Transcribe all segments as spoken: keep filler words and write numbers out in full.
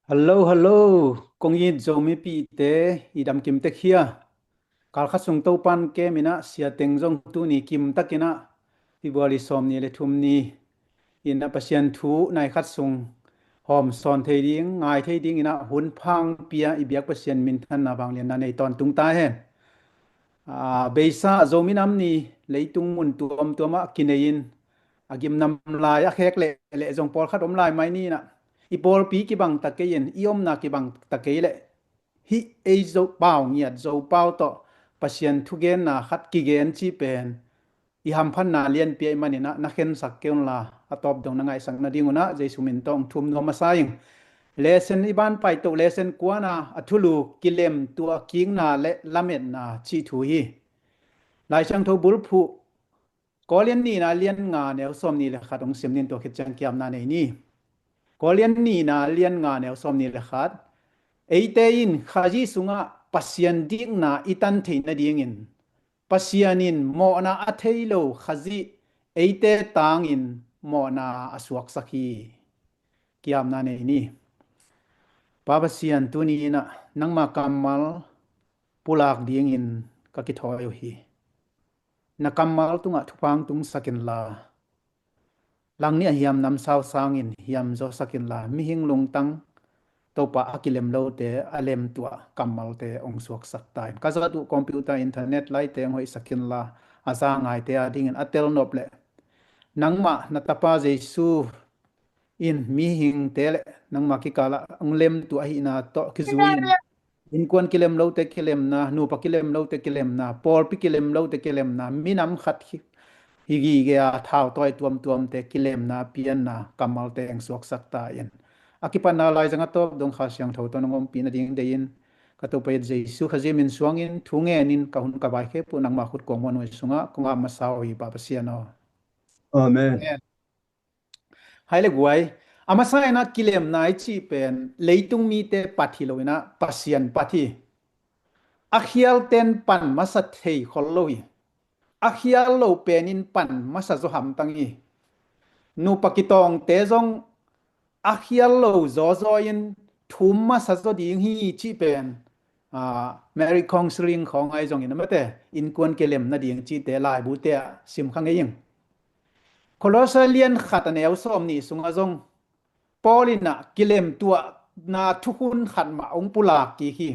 Hello, hello. Kong it Zomipihte i dam kim tek hia? Kalkhat sung Topan kem inah siateng zong tuni kim takinah February sawm ni le thum ni inah Pasian thu nai khat sung hawm sawn thei ding, ngai thei ding inah hun phang pia i biak Pasian minthanna vanglianna nei tawntung ta hen. Aa, beisa Zomi nam ni leitung mun tuamtuamah kinei in a gimnam lai a khek leh leh zong pawlkhat om lai mai ni inah i pawlpi kibang ta kei in i omna kibang ta kei leh hih ei Zo pau ngiat Zo pau tawh Pasian thugenna khat kigen cih pen i hamphatna lianpi ahih maninah na khensak kei unla a tawp dong na ngaihsak nadingunah Jesu min tawh hong thum nuam masa ing. Lesson i ban paito lesson kuana a thulu kilem tuah kikna le lametna cih thu hi. Lai Siangtho bulphuh Korin nihna lian nga neu sawm ni le khat hong sim nin tua khit ciang kiamna nei ni. Korin nihna lian nga neu sawm ni le khat. Eite in Khazih sungah Pasian dikna i tan theih nadingin Pasian in mawhna a thei lo Khazih eite tangin mawhna a suaksak hi. Kiamna nei ni. Pa Pasian, tuni inah nangma kammal pulak dingin ka kithawi uh hi. Na kammal tungah thupha hong tungsak inla, langnih a hiam namsau sangin hiam zawsak inla, mihing lungtang Topa a kilem lote a lemtuah kammalte hong suaksak ta in. Ka zat uh computer, internet laite hong hoihsak inla, a za ngaite a dingin a telnop leh nangmah na tapa Jesu in mihingte le nangmah kikalah hong lemtuah ahihna tawh kizui in innkuan kilem lote kilemna, nupa kilem lote kilemna, pawlpi kilem lote kilemna, minam khat hi, hi gige a thautawi tuamtuamte kilemna pianna kammalte hong suaksak ta in. A kipatna laizang a tawp dong Kha Siangtho tawh nong ompih nading dei in ka Topa Jesu Khazih min suangin thu ngenin ka hun ka vai khempeuh nangmah khut kuang muanhuai sungah kong ap masa uh hi, Pa Pasian aw. Amen. Hai le guai, a masa inah kilemna i cih pen leitung mite pat hi lo inah Pasian pat hi. A khialten pan masa thei khol lo hi. A khial lo penin pan masa zaw hamtang hi. Nupa kitawngte zong a khial lo zawzaw in thum masa zaw ding hi cih pen, aa, marriage counseling khawng ahi zongin a mate innkuan kilem nading cihte laibute ah sim kha ngei ing. Kolose lian khat a neu sawm nih sungah zong Paul inah kilemtuahna thukhun khat mah hong pulak kik hi.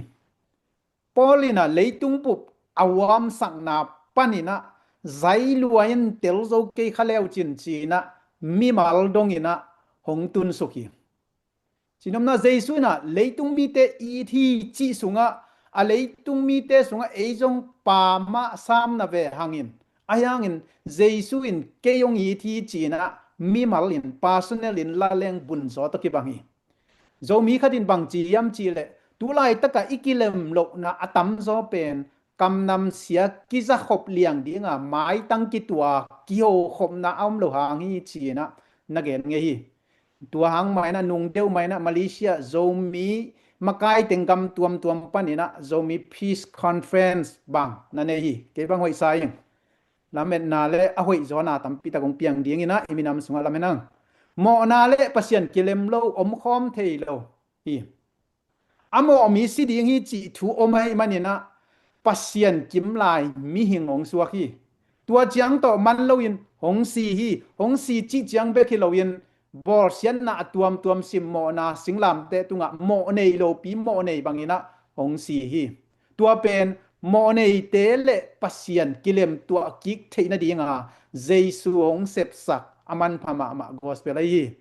Paul inah leitung bup a uamsakna paninah zai lua in tel zo kei kha leu cin ci-inah mimal donginah hong tunsuk hi. Cinomna Jesu inah leitung mite it hi cih sungah, a leitung mite sungah ei zong pa mah sam na ve hangin, ahi hangin Jesu in kei hong it hi ci-inah mimal in, personal in laleng bunzaw tawh kibang hi. Zomi khat in bang ci hiam cihleh, tu laitakah i kilem lohna a tamzaw pen kamnamsia kizakhop liang dinga maitang kituak kihokhopna a om lo hang hi ci-inah na gen ngei hi. Tua hang mainah nungdeuh mainah Malaysia Zomi makai teng gam tuamtuam paninah Zomi Peace Conference bang na nei hi. Kei bang hoihsa ing. Lametna le a hoihzawna tampitak hong piang dinginah i minam sungah lamen ang. Mawhna le Pasian kilem lo, omkhawm thei lo hi. A mawh mi si ding hi cih thu om ahih maninah Pasian kimlai mihing hong suak hi. Tua ciang tawh man loin hong si hi. Hong si cih ciang bek hi loin bawlsiatna a tuamtuam simmawhna singlamteh tungah mawh nei lopi mawh nei banginah hong si hi. Tua pen mawh neite le Pasian kilemtuah kik theih nadinga Jesu hong sepsak a manpha mahmah gospel ahi hi.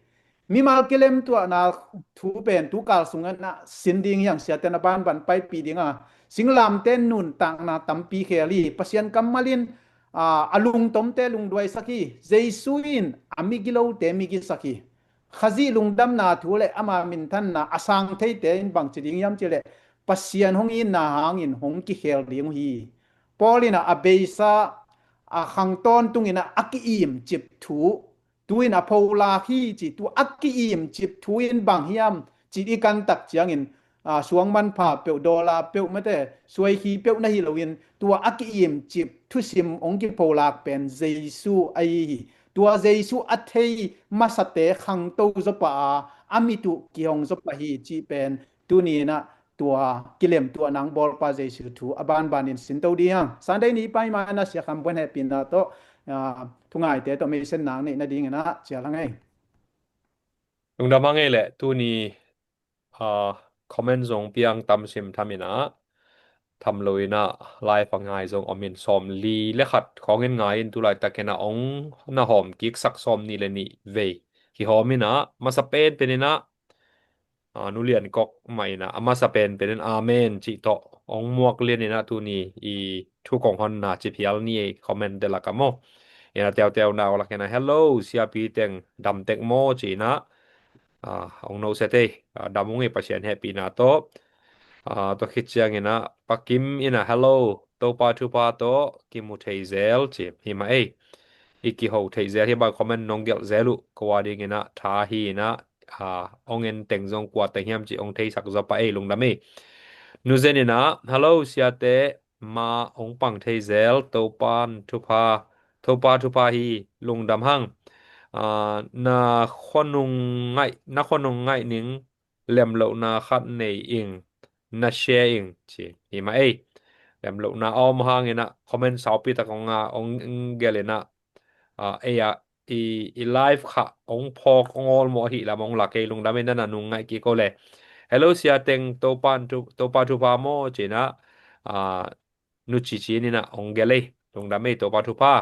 Mimal kilemtuahna thu pen tukal sungah na sin ding hi hang, siate na banban paipih dinga singlamte nuntakna tampi khel hi. Pasian kammal in, aa, a lungtomte lungduaisak hi. Jesu in a migilote migisak hi. Khazih lungdamna thu le ama minthanna a sang theite in bangci ding hiam cihleh Pasian hong itna hangin hong kikhel ding uh hi. Paul in a beisa a khang tawntung in a ki-imcip thu tu in a pholak hi ci. Tua a ki-imcip thu in bang hiam ci i kantak ciangin, aa, suang manpha peuh, dollar peuh mate, suaikhi peuh na hi loin tua a ki-imcip thusim hong kipholak pen Jesu ahi hi. Tua Jesu a thei masate khangto zawpah a, a mit uh kihong zaw pah hi cih pen tuni in ah tua kilemtuah nang bawlpa Jesu thu a banbanin sinto ding hang. Sunday ni pai ma in ah Sia Kham Buan hehpihna tawh, ah, thungaite tawh meisen nang neih nadingin ah cial hang ei. Lungdam hang ei leh tuni, ah, comment zong piang tam sim tham in ah tham lo in ah live a ngai zong om in sawm li le khat khawng in ngai in tulaitak in ah ong na hawm kiksak sawm nih le nih vei kihawm in ah masa penpen in ah, ah, Nu Lian Kok mah in ah a masa penpen in amen cih tawh ong muak lian in ah tuni i thu kong honna ci phial ni ei comment te lak ah maw. In ah teuteu nau lak in ah hello Siapi Teng dam tek maw ci in ah, ah, ong no se tei, ah, dam ung ei Pasian hehpihna tawh. Ah, tua khit ciangin ah Pa Kim in ah hello Topa thupha tawh kimu thei zel ci hi mah ei. I kiho thei zel hi bang comment nong gelh zel uh ko a dingin ah tha hi in ah, ah, ong en teng zong kua teng hiam ci ong theisak zaw pah ei lungdam ei. Nu Zen in ah hello Siate ma ong pang thei zel Topan thupha, Topa thupha hi lungdam hang. Ah, na khuanung ngaih, na khuanung ngaih ning lemlohna khat nei ing na share ing ci hi mah ei. Lemlohna a om hangin ah comment saupi tak ong a ong gelh in ah, ah, ei ah i, i live kha ong phawk ong awlmawh ahih lam ong lak ei lungdam ei na na nung ngaih kik o le. Hello Sia Teng Topa thu, Topa thupha maw ci in ah, ah, Nu Ci Ci in ah ong gelh ei lungdam ei Topa thupha.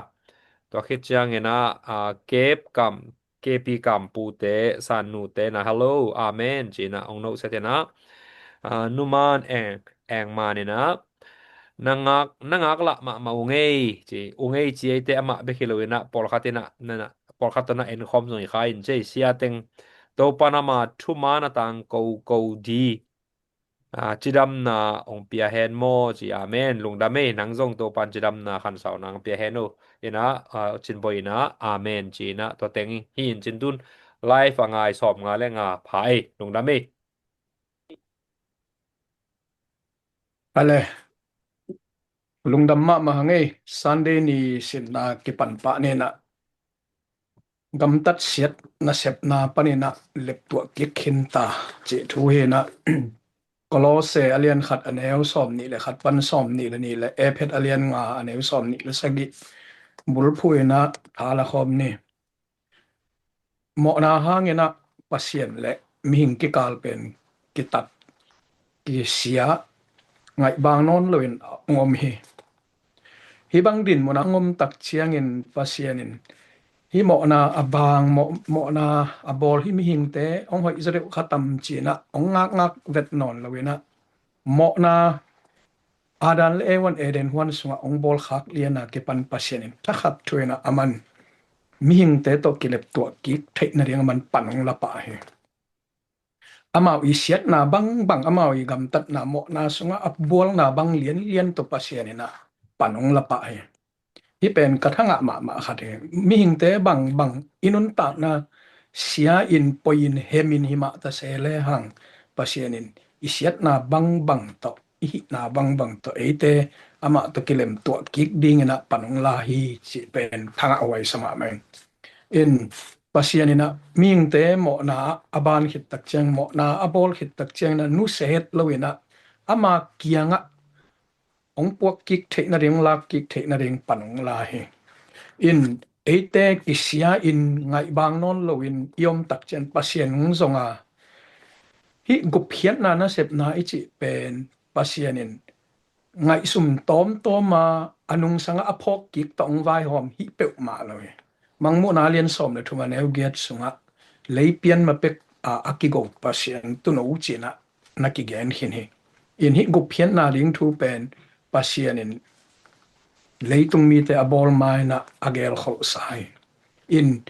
Tua khit ciangin ah, ah, Kep Kam K P Kampute, San Nute na hello, amen ci in ah ong no se te na. Ah, Nu Man Eng, Eng Man in ah na ngak, na ngak lah mahmah ung ei ci, ung ei ci ei te amah bek hi lo in ah pawlkhat in ah, na, na, pawlkhat tawh na en khawm zong hi kha in ci ei Sia Teng Topan ama thuman a tang ko ko di. Ah, cidamna ong pia hen maw ci amen. Lungdam ei nang zong Topan cidamna khansau nang pia hen o. In ah, ah, Cin Bawi in ah amen ci in ah tua teng hi in cin tun live a ngai sawm nga le nga pha ei lungdam ei. Ale lungdam mahmah hang ei Sunday ni sinna kipan pah ni in ah gamtat siat nasepna panin ah leptuah kik khin ta cih thu hi in ah Kolose a lian khat a neu sawm nih le khat pan sawm nih le nih le Ephet a lian nga a neu sawm nih le sagih bulphuh in ah tha la khawm ni. Mawhna hangin ah Pasian le mihing kikal pen kitat kisia ngaihbang nawn loin a ong om hi. Hih bang dinmun a ong om tak ciangin Pasian in hih mawhna a bang, mawh, mawhna a bawl hih mihingte ong hoih zaw deuh kha tam ci in ah ong ngakngak vet nawn loin ah mawhna Adam le Eva in Eden huan sungah ong bawl khak lian a kipan Pasian in thakhat thu in ah aman mihingte tawh kileptuah kik theih nading aman pan ong la pah hi. Amau i siatna bangbang, amau i gamtatna mawhna sungah a bualna bang lianlian tawh Pasian in ah pan ong la pah hi. Hih pen ka thangah mahmah khat hi. Mihingte bangbang i nuntakna sia in, poi in, hem in hi mah ta se le hang Pasian in i siatna bangbang tawh, i hihna bangbang tawh eite amah tawh kilemtuah kik dingin ah pan ong la hi cih pen thangah huai sa mahmah in. In Pasian in ah mihingte mawhna a ban khit tak ciang, mawhna a bawl khit tak ciangin ah nusia het loin ah ama kiangah ong puak kik theih nading, ong lak kik theih nading pan ong la hi. In eite kisia in ngaihbang nawn loin i om tak ciang Pasian ong zong a, hih gupkhiatna nasepna i cih pen Pasian in ngaihsum tawmtawm a, a nungsang a phawk kik tawh ong vaihawm hih peuhmah lo hi. Mangmuhna lian sawm le thum a neu giat sungah lei pian ma pek a, a kigo Pasian tuuno ci in ah na kigen khin hi. In hih gupkhiatna ding thu pen Pasian in leitung mite a bawl ma in ah a gelkholhsa hi. In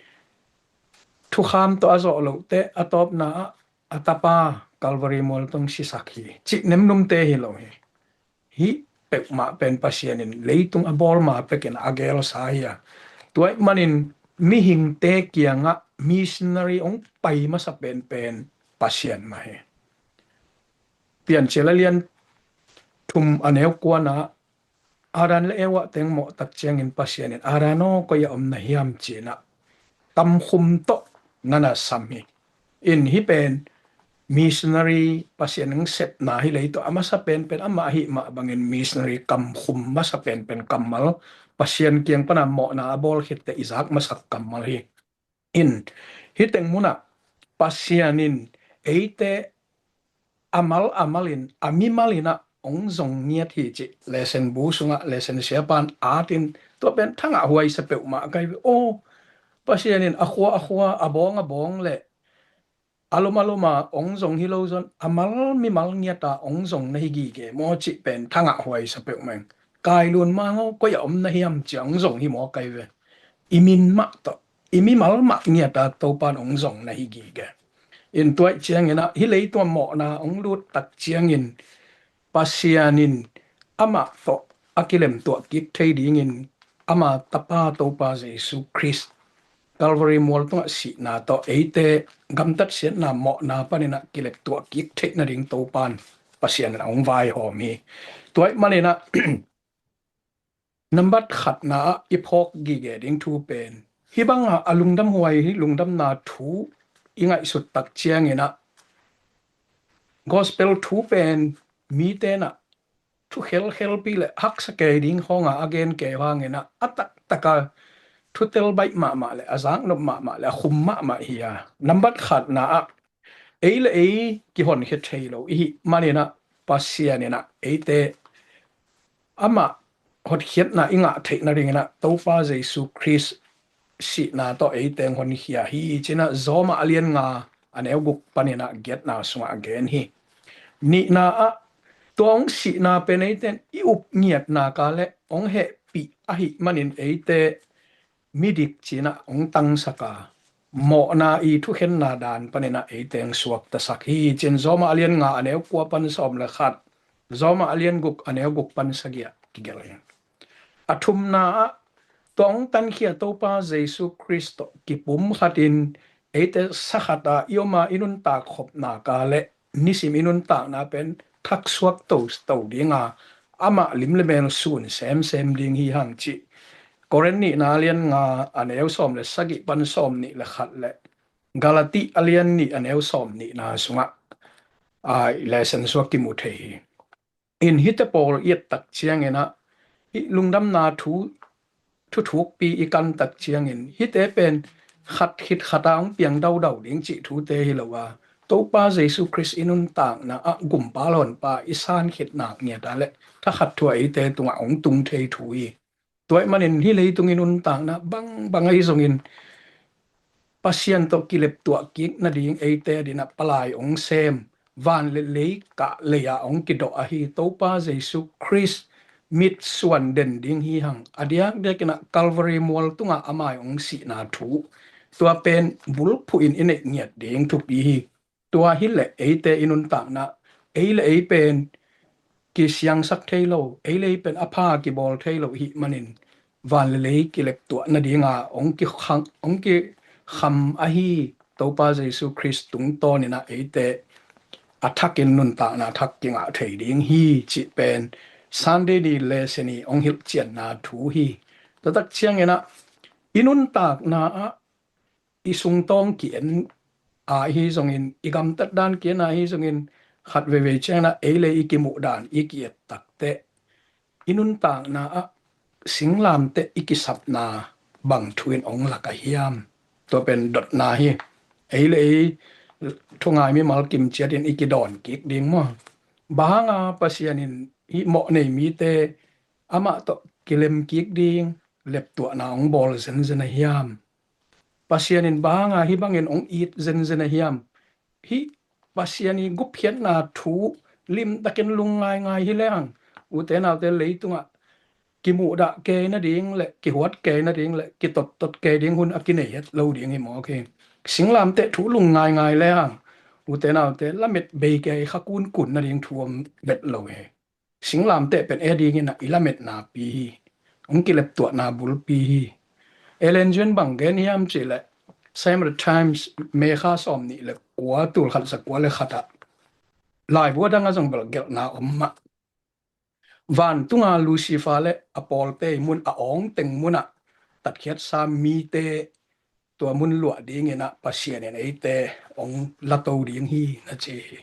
thukham tawh a zawh loh teh a tawpna ah a tapa Calvary mual tawh ong sisak hi cih nemnumte hi lo hi. Hih peuhmah pen Pasian in leitung a bawl ma pek in a gelsa hi a. Tua ahih manin mihingte kiangah missionary ong pai masa penpen Pasian mah hi. Piancil a lian thum a neu kuana Adam le Eva teng mawh tak ciangin Pasian in Adam aw, koi ah om na hiam ci in ah kamkhum tawh na na sam hi. In hih pen missionary Pasian in sepna hi lei tawh a masa penpen amah ahih mah bangin missionary kamkhum masa penpen kammal Pasian kiang pana mawhna a bawl khitte i zak masak kammal hi. In hih teng munah Pasian in eite a mal a malin a mimal inah hong zong ngiat hi cih lesson bu sungah lesson siapan atin tua pen thangah huaisa peuhmah kai ve aw. Pasian in a khua a khua a bawng a bawng le a lom a loma hong zong hi lo zon a mal mimal ngiata hong zong na hi gige maw cih pen thangah huaisa peuhmah in. Kailun mangaw koi a om na hiam cia hong zong hi maw kai ve. I min mah tawh i mimal mah ngiata Topan hong zong na hi gige. In tuaih cianginah hih leitung a mawhna hong lut tak ciangin Pasian in amah tawh a kilemtuah kik thei dingin ama tapa Topa Jesu Khrist Calvary mual tungah sihna tawh eite gamtat siatna mawhna paninah kileptuah kik theih nading Topan Pasian in a hong vaihawm hi. Tuaih maninah nambat khatna ah i phawk gige ding thu pen hih bangah a lungdam huai hi lungdamna thu i ngaihsut tak cianginah gospel thu pen mitenah thu khelkhelpi le haksa kei ding hawnga a gen kei hanginah a taktaka thutel baih mahmah le a zaknop mahmah le a khum mahmah hi a nambat khatna ah ei le ei kihonkhia thei lo i hih maninah Pasian inah eite amah hotkhiatna i ngah theih nadinginah Topa Jesu Khrist sihna tawh eite hong honkhia hi cinah Zawmah a lian nga a neu guk paninah giatna sungah a gen hi. Nihna ah tua hong sihna pen eite in i up ngiatna ka le hong hehpih ahih manin eite midik cinah hong tangsaka mawhna i thukhenna dan paninah eite hong suaktasak hi cin Zawmah a lian nga a neu kua pan sawm le khat Zawmah a lian guk a neu guk pan sagih ah kigelh hi. A thumna ah tua hong tankhia Topa Jesu Khrist tawh kipum khatin eite sakhata i oma i nuntak khopna ka le nisim i nuntakna pen thaksuak toto dinga amah lim le mel sun semsem ding hi hang cih Korin nihna a lian nga a neu sawm le sagih pan sawm nih le khat le Galati a lian nih a neu sawm nihna sungah a lesson suak kimu thei hi. In hihte pawl i et tak cianginah hih lungdamna thu thuthukpi i kan tak ciangin hihte pen khat khit khata hong piang daudau ding cih thute hi lo a Topa Jesu Khrist i nuntakna ah gumpa lawnpa i san khit nak ngiata le thakhat thua eite tungah hong tung thei thu hi. Tuaih manin hih leitung i nuntakna bangbang ahi zongin Pasian tawh kileptuah kik nading eite adinah palai hong sem van le lei kah lei-ah hong kidawh ahi Topa Jesu Khrist mitsuan den ding hi hang a diakdiakinah Calvary mual tungah amai hong sihna thu tua pen bulphuh in i neih ngiat ding thupi hi. Tua hileh eite i nuntakna ei le ei pen kisiangsak thei lo ei le ei pen a pha kibawl thei lo ihih manin van le lei kileptuah nadinga hong kikhang hong kikham ahi Topa Jesu Khrist tungtawninah eite a thakin nuntakna thak kingah thei ding hi cih pen Sunday ni le seni hong hilhcianna thu hi. Tuatak cianginah i nuntakna ah i sungtawng ki-en a hi zongin i gamtat dan ki-en a hi zongin khat veivei cianginah ei le i kimuh dan i ki-et takteh i nuntakna ah singlamteh i kisapna bang thu in hong lak a hiam? Tua pen dotna hi. Ei le ei thungai mimal kimciatin i kidawn kik ding maw? Bang hanga Pasian in hih mawh nei mite amah tawh kilem kik ding leptuahna hong bawl zenzen a hiam? Pasian in bang hanga hih bangin hong it zenzen a hiam? Hih Pasian i gupkhiatna thu limtakin lung ngaingai hi leng ute naute leitungah kimuhdah kei nading le kihuat kei nading le kitottot kei ding hun a kinei het lo ding hi mawk hi. Singlamteh thu lung ngaingai le hang ute naute lamet bei kei kha kunkun nading thu om vet lo hi. Singlamteh pen e dingin ah i lametna pi hi. Hong kileptuahna bulpi hi. Ellen G. White bang gen hiam cih leh Samuel Times mekha sawm nih le kua tul khat za kua le khatah laibu a dang a zong bel gelhna om mah. Vantunga Lucifer le a pawlte i mun a awng teng munah tatkhiatsa mite tua mun luah dingin ah Pasian in eite hong lato ding hi, na ci hi.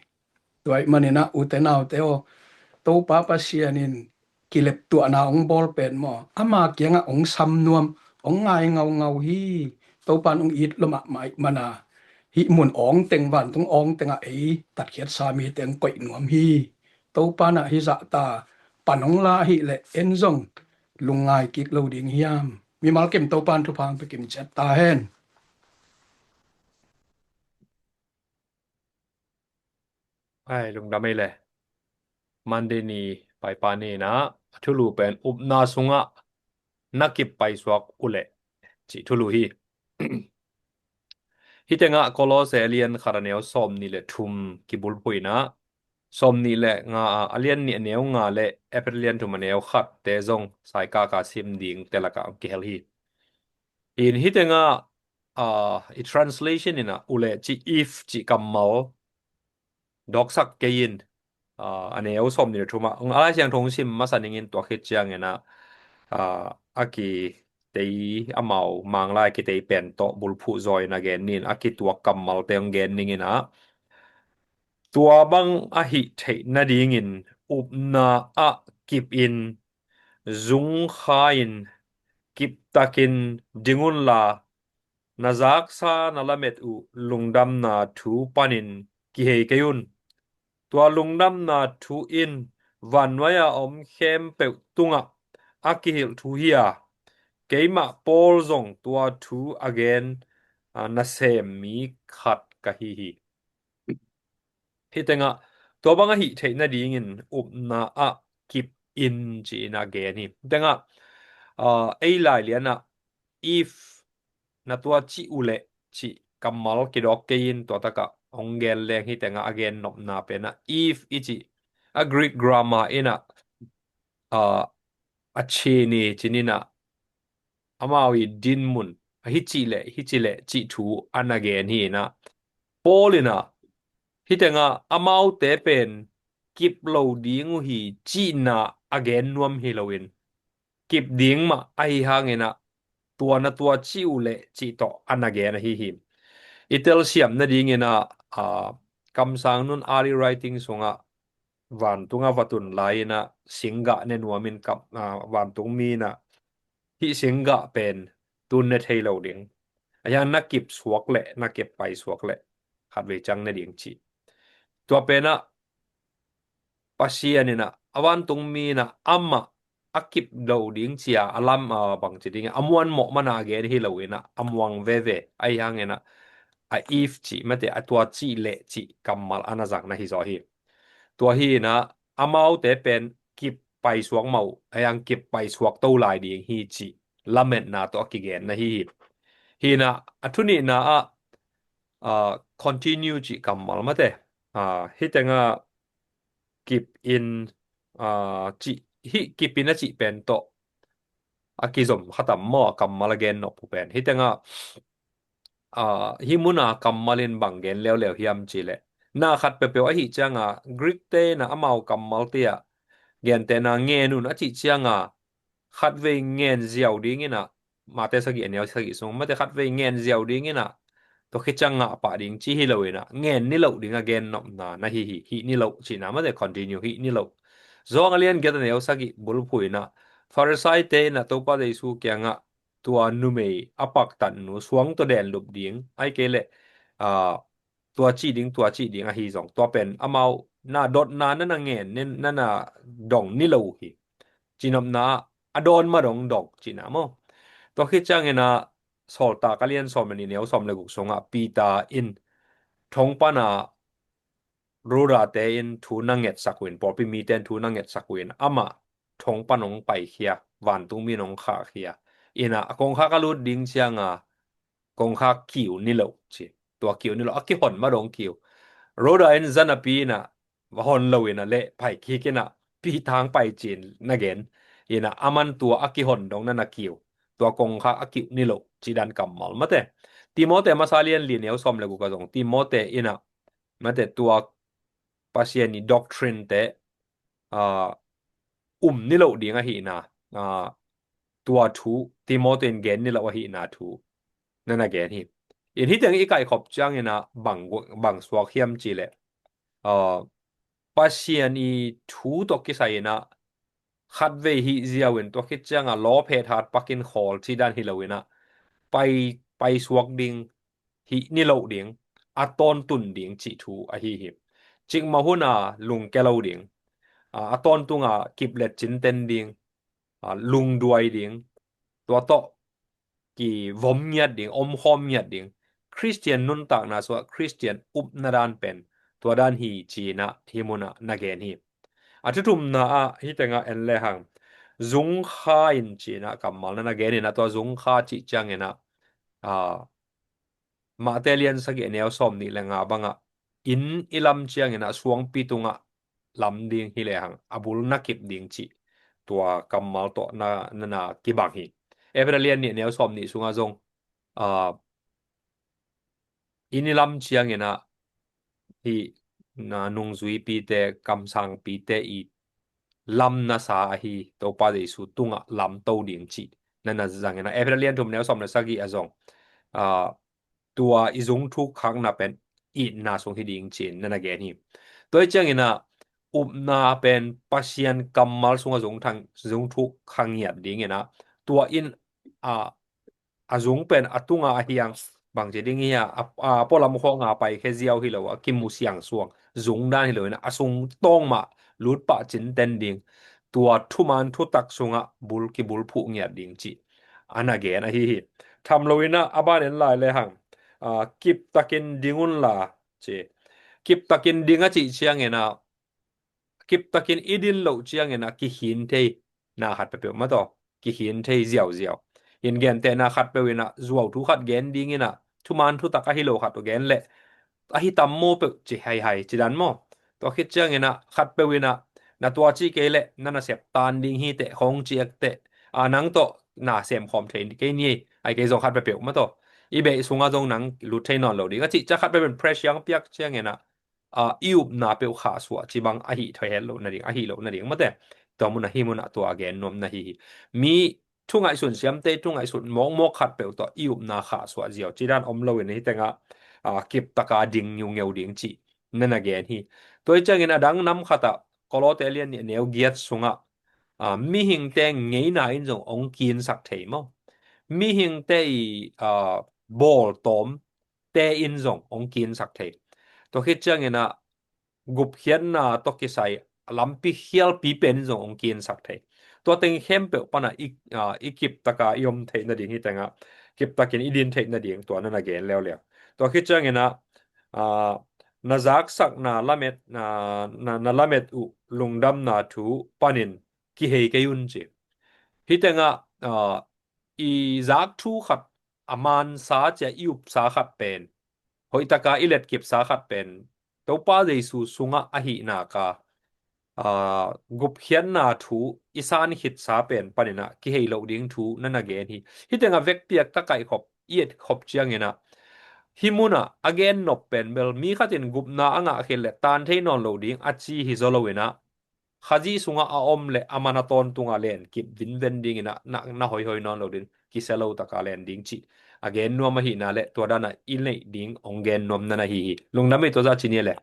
Tua ahih manin ah, ute naute aw, Topa Pasian in kileptuahna hong bawl pen maw, ama kiangah hong sam nuam, hong ngai ngaungau hi. Topa in hong it lua mahmah ahih manin ah, hih mun awng teng, vantung awng tengah ei tatkhiatsa mite hong koih nuam hi. Topa in ah hih zahta pan hong la ahih leh en zong lungngai kik lo ding hiam? Mimal kim Topa in thupha hong pia kim ciat ta hen. Ai, lungdam ei le. Monday ni paipa ni in ah, a thulu pen upna sungah na kip paisuak uh leh cih thulu hi. Hih tengah Kolose a lian khat a neu sawmnih le thum kibulphuh in ah, sawmnih le nga a, a lian nih a neu nga le Efesa a lian thum a neu khatte zong saikaka sim dingte lakah hong kihel hi. In hih tengah, ah, i translation in ah, uh leh cih, if cih kammal doksak kei in, ah, a neu sawmnih le thum ah, a Lai Siangtho hong sim masa ning in, tua khit ciangin ah, ah, a kitei, amau Manglai kitei pen tawh bulphuh zaw in a gen ni in, a kituak kammalte hong gen ning in ah, tua bang ahih theih nadingin upna ah kip in, zung kha in, kiptakin ding unla, na zaksa na lamet uh lungdamna thu panin kihei kei un. Tua lungdamna thu in vannuai-a om khempeuh tungah a kihilh thu hi a, keimah Paul zong tua thu a gen, a, nasem mi khat ka hi hi. Hih tengah, tua bang ahih theih nadingin upna ah kip in ci-in a gen hi. Hih tengah, ah, ei lai lianah if na tua cih uh leh cih kammal kidok kei in, tua takah hong gen leng hih tengah a gen nopna pen ah if i cih, a Greek grammar in ah, ah, a chin i cin in ah, amau i dinmun, a hih cih leh, hih cih leh cih thu a na gen hi in ah, Paul in ah hih tengah amaute pen kip lo ding uh hi cihna a gen nuam hi loin, kip ding mah ahi hangin ah, tua na tua cih uh leh cih tawh a na gen ahi hi. I telsiam nadingin ah, ah, kamsang nun early writing sungah vantungah va tun lai in ah singgah ne nuam in, kam-, ah, vantung mi in ah hih singgah pen tun ne thei lo ding. Ahi hang na kip suak leh, na kip pai suak leh khatvei ciang ne ding ci. Tua pen ah Pasian in ah, a vantung mi in ah, amah a kip lo ding ci-a a lam, a bangci ding a muanmawh man a gen hi loin ah, a muang veve ahi hangin ah, a if cih mate, a tua cih leh cih kammal a na zang na hi zaw hi. Tua hi in ah, amaute pen kip pai suak mah uh, ahi hang kip pai suak to lai ding hi cih lametna tawh a kigen na hi hi. Hi in ah, a thu nihna ah, ah, continue cih kammal mate, ah, hih tengah kip in, ah, cih, hih kip in a cih pen tawh a kizom kha tam maw, a kammal a gen nop uh pen. Hih tengah, ah, hih mun a kammal in bang gen leuleu hiam cih leh, na khat peuhpeuh ahih ciang a, Greek te in ah amau kammalte ah gentehna ngen un a cih ciang a, khatvei ngen ziau ding in ah, Mate sagih a neu sagih sung mate, khatvei ngen ziau ding in ah, tua khit ciang ngah pah ding ci hi loin ah, ngen niloh ding a gen nopna na hi hi, hih niloh cihna mate, continue, hih niloh. Johan a lian giat a neu sagih bulphuh in ah, Farisai te in ah Topa Jesu kiangah tua numei a paktat nu suang tawh denlup ding, ahih kei leh, ah, tua cih ding, tua cih ding ahi zong, tua pen amau na dotna na na ngen, na na dong niloh uh hi. Cih nopna ah, a dawn ma dong dong cihna maw. Tua khit ciangin ah, Sawltak a lian sawm le nih, neu sawm le guk sungah Peter in thong pan a Rhoda te in thu na ngetsak uh in, pawlpi mite in thu na ngetsak uh in, amah thong pan hong paikhia, vantung mi in hong khahkhia. In ah, a kongkhak a lut ding ciang a, kongkhak kiu niloh ci. Tua kiu niloh, a kihon ma dong kiu. Rhoda in zanapi in ah, va hon lo in ah, leh pai kik in ah, Peter hong pai ci-in na gen. In ah, aman tua a kihon dong na na kiu. Tua kongkhak a kiu niloh cih dan kammal mate. Timote masa lian li, neu sawm le guk ah zong, Timote in ah, mate, tua Pasian i doctrine te, ah, um niloh ding ahihna, ah, tua thu, Timote in gen niloh ahihna thu na na gen hi. In hih teng i kaihkhop ciangin ah bang, bang suak hiam cih leh, ah, Pasian i thu tawh kisai in ah khatvei hih ziau in tua khit ciang a lawp het hat pakin khawl cih dan hi lo in ah pai, pai suak ding, hih ni loh ding, a tawntun ding cih thu ahi hi. Cikmah hun a lungke lo ding, a, a tawntung a kiplet cinten ding, a, lungduai ding, tua tawh kivom ngiat ding, omkhawm ngiat ding. Khristian nuntakna sungah Khristian upna dan pen tua dan hi ci-in ah hih mun ah na gen hi. A thuthumna ah hih teng ah en lehang, zungkha in ci-in ah kammal na na gen in ah, tua zungkha cih ciangin ah, a, Mate lian sagih a neu sawm nih le nga bangah inn i lam ciangin ah suangpi tungah lam ding hi lehang a bul na kip ding cih tua kammal tawh na, na, na kibang hi. Efesa lian nih a neu sawm nih sungah zong, a, inn i lam ciangin ah hih na nungzuipite, kamsangpite i lamna sa ahi Topa Jesu tungah lamto ding cih na na zangin ah Efesa lian thum neu sawm le sagih ah zong, a, tua i zungthuk khakna pen itna sung hi ding ci-in na na gen hi. Tua hi ciangin ah upna pen Pasian kammal sungah zungthang, zungthuk kha ngiat dingin ah tua in, a, a zung pen a tunga a hiang bangci ding hi a, a, a pualam khawnga paikhia ziau hi lo a, kimu siangsuang zung dan hi lo in a, a sung tawng mah lutpah cinten ding, tua thuman thutak sungah bul kibulphuh ngiat ding cih a na gen ahi hi. Tham lo in a, a ban en lai lehang, a, kiptakin ding unla ci. Kiptakin ding a cih ciangin a, kiptakin i din loh ciangin a kikhin thei na khat peuhpeuh mah tawh, kikhin thei ziauziau. In gentehna khat peuh in a, zuau thu khat gen dingin a, thuman thutak ahi lo khat uh gen leh, ahi tam maw peuh ci haihai ci dan maw? Tua khit ciangin a, khat peuh in a, na tua cih kei leh na nasep tan ding hi teh, khawng ci ek teh, a, nang tawh na sem khawm thei kei ni, ai kei zong khat peuhpeuh mah tawh, i beih sungah zong nang lut thei nawn lo ding a cih ciang khat peuh in pressure piak ciangin a, a, i upna peuh khahsuah ci bang ahi thei het loh nading, ahi loh nading mate. Tua mun ahi mun ah tua gen nuam na hi hi. Mi thu ngaihsun siamte thu ngaihsun mawkmawk khat peuh tawh i upna khahsuah ziau ci dan om lo in hih tengah, a, kiptaka ding ngiungeu ding cih na na gen hi. Tua hi ciangin a dang nam khat ah Kolose lian nih neu giat sungah, a, mihingte ngeina in zong ong kinsak thei maw? Mihingte i, a, bawltawm te in zong ong kinsak thei. Tua khit ciangin a gupkhiatna tawh kisai lampi khialpi pen in zong ong kinsak thei. Tua teng khempeuh pan a i, a, i kiptaka i om theih nading hih tengah kiptakin i din theih nading tua na na gen leuleu. Tua khit ciangin a, a, na zaksak na lamet, na, na, na lamet uh lungdamna thu panin kihei kei un ci. Hih tengah, a, i zak thu khat a mansa cia i upsa khat pen, hoihtaka i letkipsa khat pen, Topa Jesu sungah ahih naka, a, gupkhiatna thu i san khitsa pen panin a kihei loh ding thu na na gen hi. Hih tengah vekpi a ka kaihkhop, i etkhop ciangin a, hih mun a a gen nop pen bel mi khat in gupna a ngah khit leh tan thei nawn lo ding a ci hi zaw lo in a, Khazih sungah a om leh a man a tawntunga len kip dinven dingin a na, na hoihoi nawn lo ding, kisia lo taka len ding cih a gen nuam ahihna leh tua dan a i neih ding ong gen nuam na na hi hi. Lungdam ei, tua zah ci ni leh.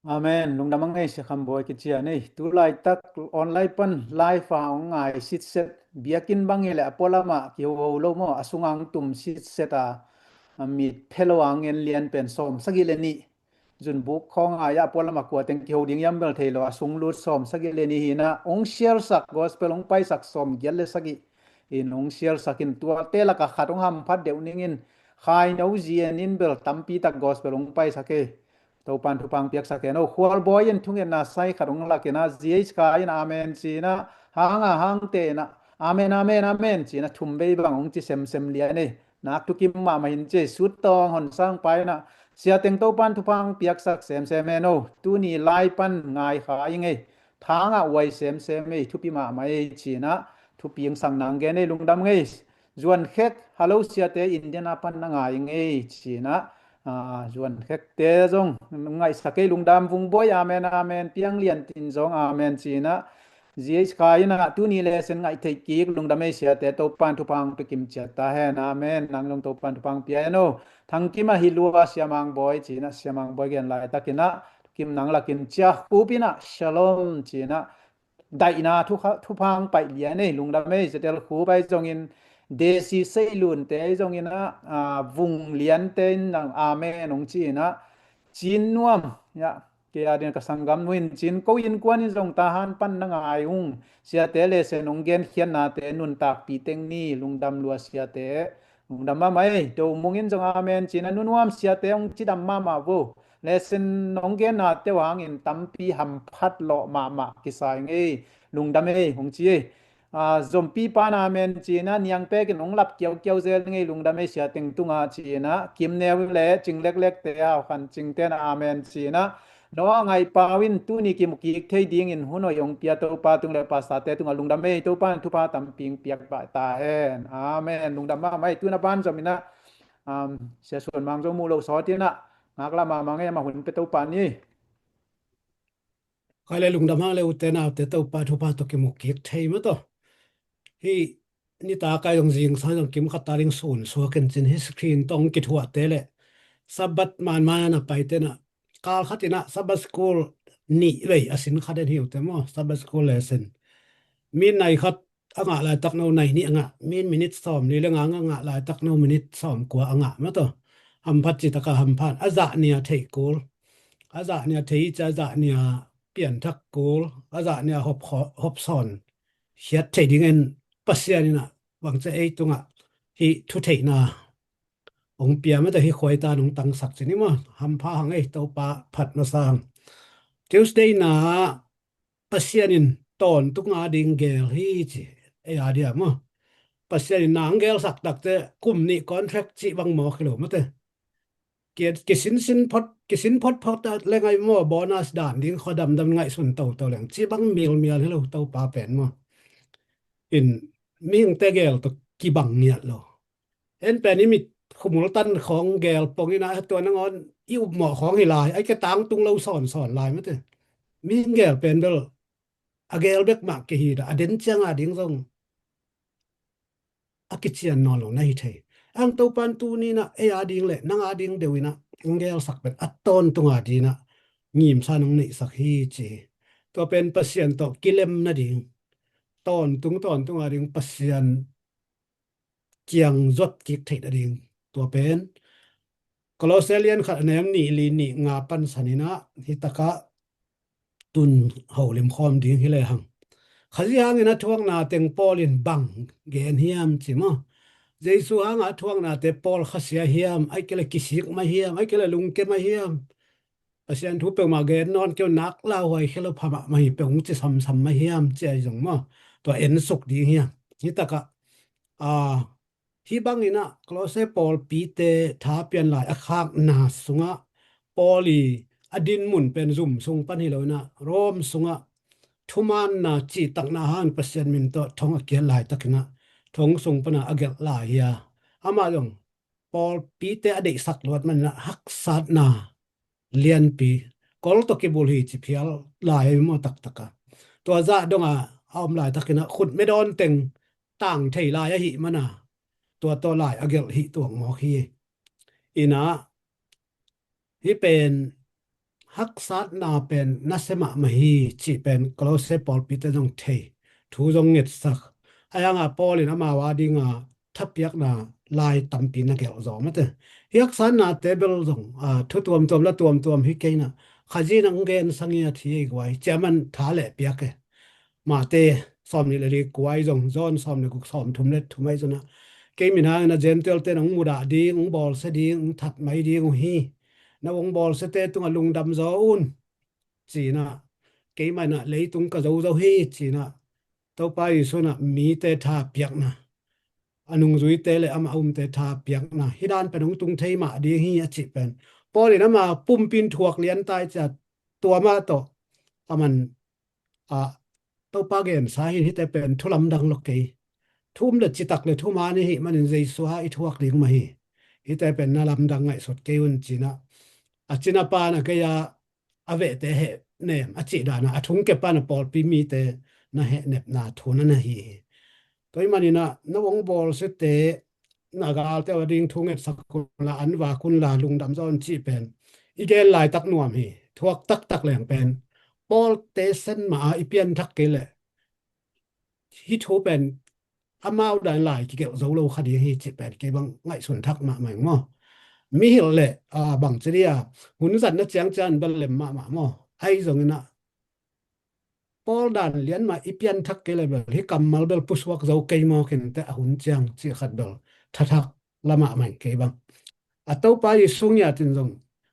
Amen. Lungdam a ngei, Sia Kham Bawi kici a nei. Tu laitak online pan live a ong ngai sitset, biakinn bang hi leh a pualam ah kihoho lo maw, a sungah ong tum sitset a, a mit phe lo a ong en lian pen sawm sagih le nih. Zunbuk khawng a, a pualam a kua teng kiho ding hiam bel thei lo, a sung lut sawm sagih le nih hi in a, ong share sak, gospel ong paisak sawm giat le sagih in ong share sak in, tuate laka khat ong hamphat deuh ning in, Khaino Zi En in bel tampi tak gospel ong paisak hi. Topan thupha ong piaksak hen o. Khual Bawi in thungetna sai khat ong lak in a, Zi H Khai in amen ci in a, Hang a Hangte in a, amen, amen, amen ci in a, thum vei bang ong ci semsem lian ei. Nak thukim mahmah in ci. Sut Tawng Hon Sang Pa in a, Sia teng Topan thupha ong piaksak semsem hen o. Tuni lai pan ngai kha ing ei. Thang a uai semsem ei, thupi mahmah ei ci in a, thupi ong sang nang gen ei, lungdam ngei. Zuan Khek, hello siate, Indiana pan na ngai ing ei ci in a, a, Zuan Khekte zong ngaihsak ei, lungdam. Vung Bawi, amen, amen. Piang Lian Tin zong amen ci in a, Zi ei kha inah tuni lesson ngaih theih kik lungdam ei siate Topan thupha hong pia kim ciat ta hen. Amen. Nang zong Topan thupha hong pia hen o. Thangkim ah hi lua, Siamang Bawi ci-inah, Siamang Bawi gen laitakinah thukim nang lakin cia, Khup inah Shalom ci-inah daihna thupha hong paih lian ei, lungdam ei. Zetel Khup ahi zongin, Desi Seilunte ahi zonginah, Vung Liante in nang Amen hong ci-inah, Cin Nuam, ya, kei a ding ka sanggam nu in Cin, ko innkuan in zong Tahan pan na ngai ung. Siate lesson hong genkhiatnate nuntakpih teng ni, lungdam lua siate. Lungdam mahmah ei. Do Mung in zong Amen ci-inah, Nu Nuam, siate hong cidam mahmah vo. Lesson hong gennate uh hangin tampi hamphat lawh mahmah kisa ing ei. Lungdam ei hong ci ei. Zompi pan Amen ci-inah, Niang Pek in hong lap kiaukiau zel ing ei, lungdam ei siate tungah ci-inah, Kim Neu le Cing Leklekte, Hau Khan Cingte in Amen ci-inah, Noah Ngaih Pau in tuni kimu kik thei dingin hun hoih hong pia Topa tung le pastorte tungah lungdam ei, Topa in thupha tampi hong piak baih ta hen. Amen. Lungdam mahmah ei. Tuna banzom inah, Sia Suan Mang Zo muh loh sawt inah, ngaklah mahmah ei, amah hun pia Topa ni. Khaile lungdam hang le, ute naute, Topa thupha tawh kimu kik thei mah tawh. Hih nitak ahi zong, zingsang zong kimkhat ta ding sun suak in cin, hih screen tawh hong kithuahte le Sabbath manman a na paite inah, kal khat inah Sabbath school nih vei a sin khat en hi ute maw, Sabbath school lesson. Min nai khat a ngah laitak no nai nih a ngah, min minit sawmli le nga a ngah laitak no minit sawmkua a ngah mah tawh. Hamphat citak a hamphat, a zah nih a theih kul, a zah nih a thei, cia a zah nih a pianthak kul, a zah nih a hop kho-, hop sawn khiat thei dingin Pasian inah bangcia ei tungah hih thutheihna hong pia mah tawh, hih khuaitan hong tangsak cin hi maw. Hampha hang ei, Topa phat masa hang. Tuesday na Pasian in tawntung a ding gel hi ci, ei a dia maw. Pasian in nang gelsak takte kum nih contract cih bang mawk hi lo mate. Ki, kisinsin phot, kisin photphot le ngai maw, bonus dan ding khuadamdam ngaihsun toto leng cih bang milmial hi lo Topa pen maw. In mihingte gel tawh kibang ngiat lo. En pen i mit khumul tan khawng gel pong inah, tua nangawn i upmawh khawng hi lai, ai ke tangtung lo sawnsawn lai mate. Mihing gel pen bel a gel bek mah kihi dah, a den ciang a ding zong a kician nawn lo na hi thei. Ang Topan tuni inah ei a ding le nang a ding deuh inah hong gelsak pen a tawntung a ding inah ngimsa nong neihsak hi ci hi. Tua pen Pasian tawh kilem nading, tawntung tawntung a ding Pasian kiang zuat kik theih nading. Tua pen Kolose lian khat a neu nih, li, nih, nga pansan inah hih takah tun holim khawm ding hi lehang. Khazih hangin a thuakna teng Paul in bang gen hiam ci maw. Jesu hangah a thuaknate Paul khasia hiam, ai ke le kisik mah hiam, ai ke le lungke mah hiam. Pasian thu peuhmah gen nawn kei un, nak lauhuai khia lo pha mahmah hi peuh ung ci samsam mah hiam ci ahi zong maw. Tua ensuk ding hiam. Hih takah, a, hih bang inah Kolose pawlpite thapian lai a khakna sungah Paul i a dinmun pen zum sung pan hi lo inah Rome sungah thumaanna cihtakna hangin Pasian min tawh thong a kiat laitak inah thong sung panah a gelh lai hi a. Amah zong pawlpite a deihsak luat man inah haksatna lianpi, kol tawh kibulh hi ci phial lai a hi maw taktak a. Tua zah dong a a om laitak inah khutme dawn teng tang thei lai ahih mana tua tawh lai a gelh hi tuak mawk hi. Inah hih pen haksatna pen nasia mahmah hi cih pen Kolose pawlpite zong thei, thu zong ngetsak. Ahi hangah Paul in amau a dinga thapiakna lai tampi na gelh zaw mate. Hih haksatnate bel zong, a, thu tuamtuam la tuamtuam hi kei inah, Khazih in hong gensa ngiat hi ei guai, ciah man tha leh piak e. Mate sawmnih le li kua ahi zong, John sawm le guk, sawmthum le thum ahi zong ah, kei min hangin a Gentile-te in hong mudah ding, hong bawlsia ding, hong that mai ding uh hi. Na hong bawlsiate tungah lungdam zaw un, ci inah, keimah inah leitung ka zo zo hi, ci inah, Topa Jesu inah mite tha piakna, a nungzuite le amah a umte tha piakna, hih dan pen hong tung thei mah ding hi a cih pen Paul in ama pumpi in thuak lian ta i ciah, tua mah tawh a man, a, Topa gensa hi. Hihte pen thu lamdang lo kei. Thu um le citak le thuman i hih manin Jesu a i thuak ding mah hi. Hihte pen na lamdang ngaihsut kei un, ci inah, a cina pan a kei a a vehte heh nem a cih danah a thungke pan a pawlpi mite na hehnepna thu na na hi hi. Tua ahih manin ah na hong bawlsiate na galte uh a ding thu ngetsak unla, an vak unla, lungdam zaw un cih pen i gen laitak nuam hi. Thuak taktak leng pen Pawlte sen mah a i pianthak kei leh hih thu pen amau dan lai kigelh zo lo kha ding hi cih pen kei bang ngaihsun thak mahmah ing maw. Mi hilh leh, a, bang ci dih a, hun zatna ciangciang bel lem mahmah maw. Ahi zongin ah Paul dan lian mah i pianthak kei leh bel hih kammal bel pusuak zo kei maw khin teh, a hun ciang cih khat bel thathak la mahmah ing kei bang. A Topa Jesu ngiat in zong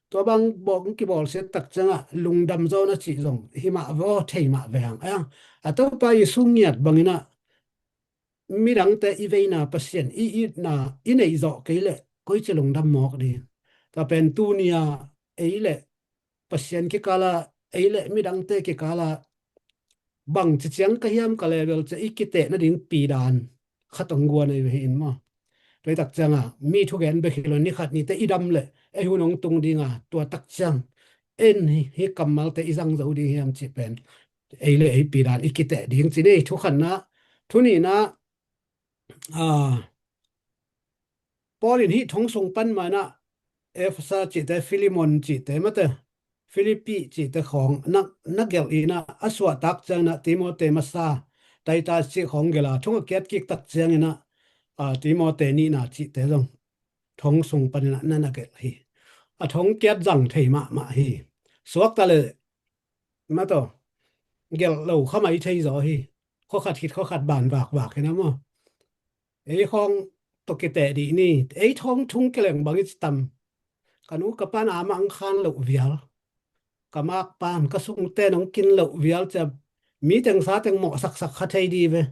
tua bang bawng kibawlsiat tak ciangah lungdam zaw na cih zong hi mah vaw, thei mah ve hang. A, a Topa Jesu ngiat bangin ah midangte i veina, Pasian i itna i neih zawh kei leh koici lungdam mawk ding. Tua pen tuni-a ei leh Pasian kikala, ei leh midangte kikala bangci ciang ka hiam ka level ciah i kiteh nading pidan khat hong guan ahi ve hi in maw. Tua hi tak cianga mi thugen bek hi lo, ni khat nite i dam leh ei hun hong tung dinga, tua tak ciang en hi, hi kammalte i zang zo ding hiam cih pen ei leh ei pidan i kiteh ding ci ni. Thu khatna. Thu nihna, a, Paul in hih thong sung pan manah Efesa cihte, Filemon cihte mate, Filipi cihte khawng na, na gelh inah, a suahtak cianginah Timote masa, Titus cih khawng gelh a, thong a kiat kik tak cianginah, a, Timote nihna cihte zong thong sung paninah na na gelh hi. A thong kiat zang thei mahmah hi. Suakta le mataw, gelh lo kha mai thei zaw hi. Khua khat khit khua khat ban vakvak hi na maw. Ei khawng tawh kiteh dih ni. Ei thawng thung kileng bang i ci tam. Ka nu ka pan a mah ang khan loh vial, ka mak pan, ka sungte nong kin loh vial cia, mi teng sa teng mawhsaksak kha thei di ve.